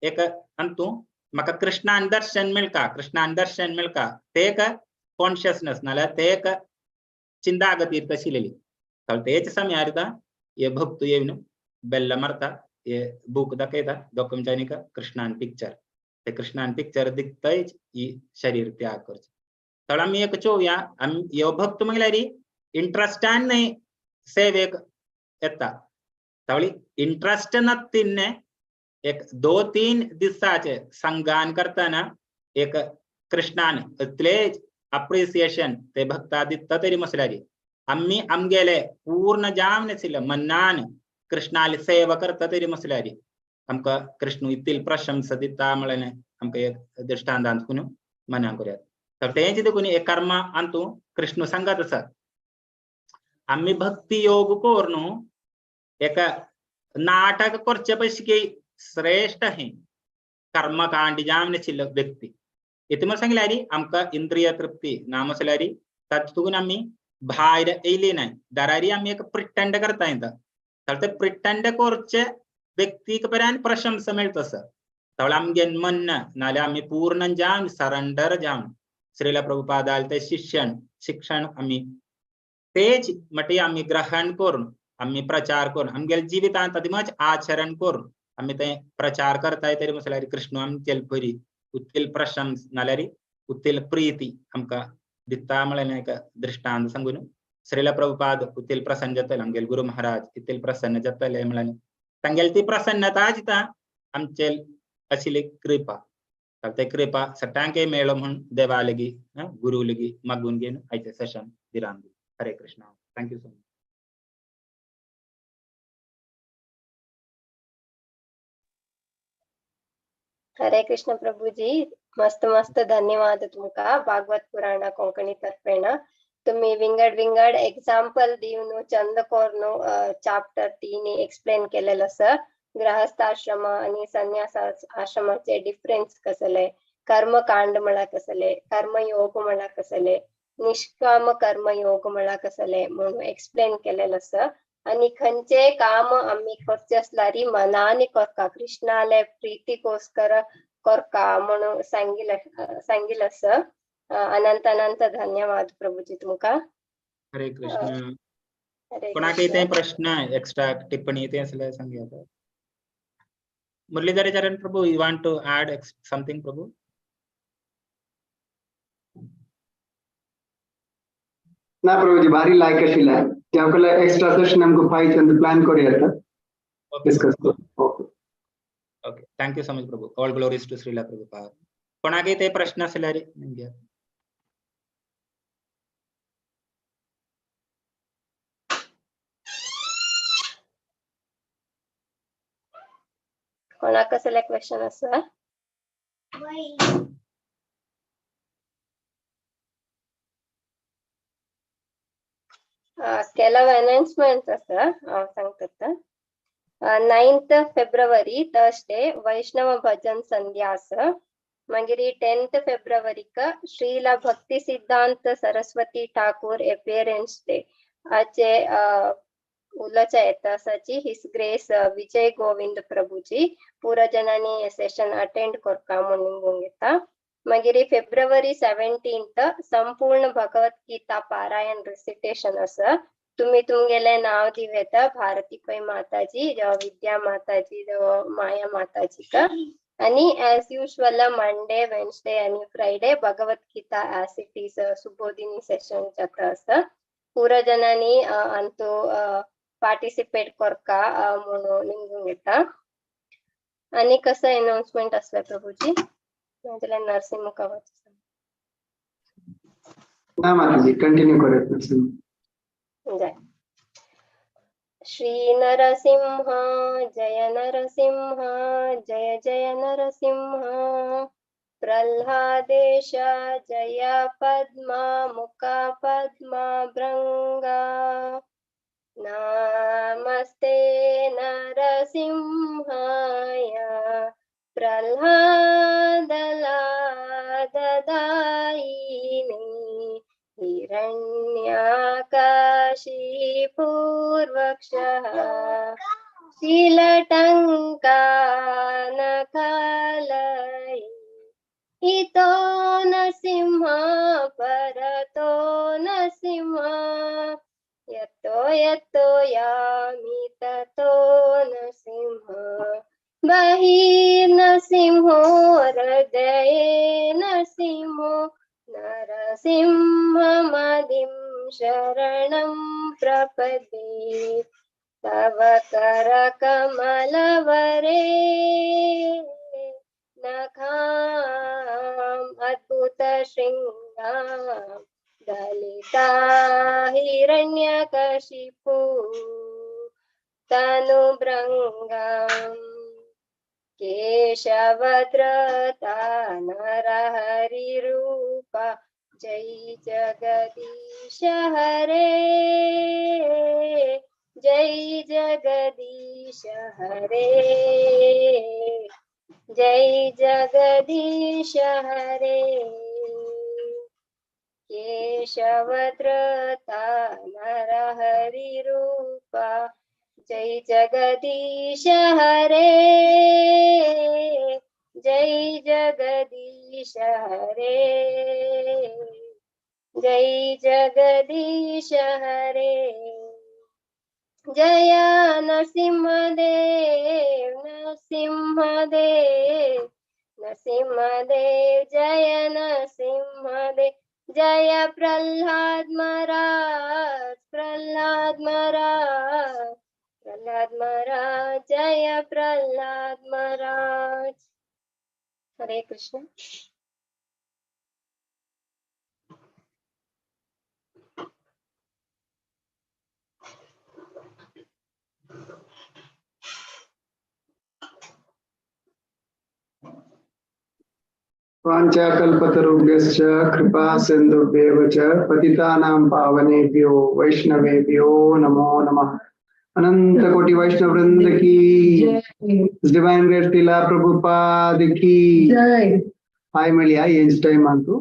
एक अंतू म्हाका कृष्णान दर्शन मेळका कृष्णान दर्शन मेळका ते एक कॉन्शियसनेस नाल्यार ते एक चिंतागतीर आशिल्ली. तेच समयार हे भक्त येवन बेल्ल मारता हे बूक दाखयता डॉक्युमेंटांनी कृष्णान पिक्चर ते कृष्णान पिक्चर दिखतय ही शरीर त्याग करचे. तर आमी एक चोवया आमी ह्यो भक्त म्हणल्यार इंट्रस्टान न्हय सेवेक येता. तावळी इंट्रस्ट नत्तिन्ने एक 2-3 दिसाचे संगान करतना एक कृष्णान इतले अप्रिसिएशन ते भक्ता दिता तरी म्हटल्यार आमी आमगेले पूर्ण जावन आशिल्ले मनान कृष्णाली सेवा करता तरी म्हटल्यार आमकां कृष्ण इतली प्रशंसा दिता म्हळ्यार आमकां एक दृश्टांतांत करून मनाक करूया. तर तेंच देखून एक कर्मा अंतू कृष्ण सांगत आसा आमी भक्ती योग करून एक नाटक करचे पैकी श्रेष्ठ है कर्मकांड जावन आशिल्लो व्यक्ती. इतलें म्हण सांगल्यार आमकां इंद्रिय तृप्ती ना म्हटल्यार तातूंत आमी भायर येयली नाय दारारी आमी एक प्रिटेंड करता येता. तर ते प्रिटेंड करचे व्यक्तीक पर्यंत प्रशंसा मेळटा आसा. तावळी आमगे मन नाल्यार आमी पूर्ण जावन सरेंडर जावन श्रीला प्रभुपादाले ते शिक्षण आमी तेच मटी आमी ग्रहण करून आमी प्रचार करून आमगेले जिवितांत अदिमच आचरण करून आमी ते प्रचार करताय तरी म्हटल्यार कृष्ण आमचे बरी उत्तील प्रशंस नाल्यार उत्तील प्रीती आमकां दिता म्हळ्यार एक दृश्टांत सांगून श्रीला प्रभुपाद उत्तील प्रसन्न जातले आमगेले गुरु महाराज इतले प्रसन्न जातले म्हळ्यार तांगेली ती प्रसन्नता दिता आमचे आशिल्ली कृपा. ते कृपा सगळ्यांकय मेळो म्हूण देवा लेगी गुरु लेगी मागून घेवन आयचें सेशन विराम. Hare Krishna. Thank you so much. Hare Krishna Prabhuji, मस्त मस्त धन्यवाद तुमका भागवत पुराण कोंकणी तर्फेन. तुम्ही विंगड विंगड एक्झाम्पल दिवन चंद कोरून चाप्टर 3 एक्सप्लेन केलेलं आसा. गृहस्थाश्रम आणि संन्यास आश्रमाचे डिफरन्स कसले, कर्मकांड म्हळ्यार कसले, कर्मयोग म्हळ्यार कसले, निष्काम कर्मयोग म्हळ्यार कसले म्हणून एक्सप्लेन केलेलं आसा. आणि खंयचे काम आम्ही करचे असल्यारी मनाने करका, कृष्णाले प्रीतीकोस्कर करका म्हणून सांगितलं आसा. अनंत अनंत धन्यवाद प्रभुजी तुमका. हरे कृष्ण. हरे कोणाक कृष्ण. कितें प्रश्न, एक्स्ट्रा टिप्पणी ते आसल्यार सांगया. Muralidhar Charan Prabhu, you want to add something Prabhu? ना प्रभुजी, भारी लायक आशिल्लें. त्या एक्स्ट्रा सेशन आमकां पाहिजे प्लॅन करूया आता, डिस्कस करू. Okay. Okay, thank you so much Prabhu. All glories to Srila Prabhupada. कोणाक ते प्रश्न आसल्यार घ्या. कोणाक कसले क्वेश्चन आसा? ಕೆಲವು ಅನೌನ್ಸ್ಮೆಂಟ್ಸ್ आसा, हांव सांगता. 9th February Thursday वैष्णव भजन संध्या आसा. मागीर 10th फेब्रुवारीक श्रीला भक्ती सिद्धांत सरस्वती ठाकूर अपियरन्स डे हाचे उलोवच्या येता आसाची his grace Vijay Govind Prabhuji. पुरा जणांनी सेशन अटेंड करका म्हणून घेता. मागीर फेब्रुवारी 17 संपूर्ण भगवत गीता पारायण रिसिटेशन आसा. तुम्ही तुमगेले नाव दिवेता भारती पै माताजी, विद्या माताजी, माया माताजीक. आणि एज युजल मंडे, वेन्सडे आणि Friday Bhagavad Gita as it is Subodhini session जाता आसा. पुरा जणांनी अंतू पार्टिसिपेट करका म्हणून निमगून घेता. आणि कसं अनाउन्समेंट असलं प्रभूजी? नाजाल्यार नरसिंह कवच. ना माताजी, कंटिन्यू करूया. जय श्री नरसिंह, जय नरसिंह, जय जय नरसिंह. प्रह्लादेश जय पद्मा मुख पद्मा भृंगा. नमस्ते नरसिंहाय प्रह्लादलाददायिने हिरण्याकशिपूर्वक्षः शिलटङ्कानकालये. इतो नरसिंह परतो नरसिंह, यतो यतो यामि ततो नरसिंह. बहिर्नरसिंहो हृदये नरसिंहो, नरसिंहमदिं शरणं प्रपद्ये. तव करकमलवरे नखाम् अद्भुतशृङ्गां दलिता हिरण्यकशिपु तनुभृङ्गाम्. केशवद्रता नरहरिरूपा जय जगदीश हरे, जय जगदीश हरे, जय जगदीश हरे. केशवद्रता नरहरिरूपा जय जगदीश हरे, जय जगदीश हरे, जय जगदीश हरे. जय नरसिंहदेव नरसिंहदेव नरसिंहदेव, जय नरसिंहदेव. जय प्रह्लाद महाराज, प्रह्लाद महाराज, प्रह्लाद महाराज, जय प्रह्लाद महाराज. हरे कृष्ण. वाञ्छाकल्पतरुभ्यश्च कृपा सिन्धुभ्येव च पतितानां पावनेभ्यो वैष्णवेभ्यो नमो नमः। अनंत कोटि वैष्णव वृंद की, डिवाइन ग्रेस श्रीला प्रभुपाद की जय। हाय मिलिया एंज टाइम अंतु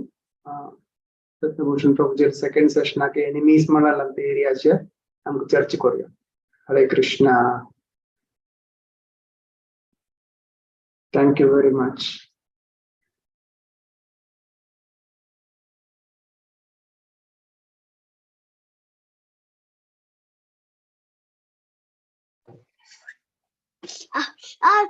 रत्नभूषण प्रभुजी सेकंड सेशन आके एनिमीज ಮಾಡಲ್ಲ ಏರಿಯಾಚೆ ನಮ್ಗೆ ಚರ್ಚೆ ಕೊರಿಯ। Hare Krishna. Thank you very much. Ah, ah.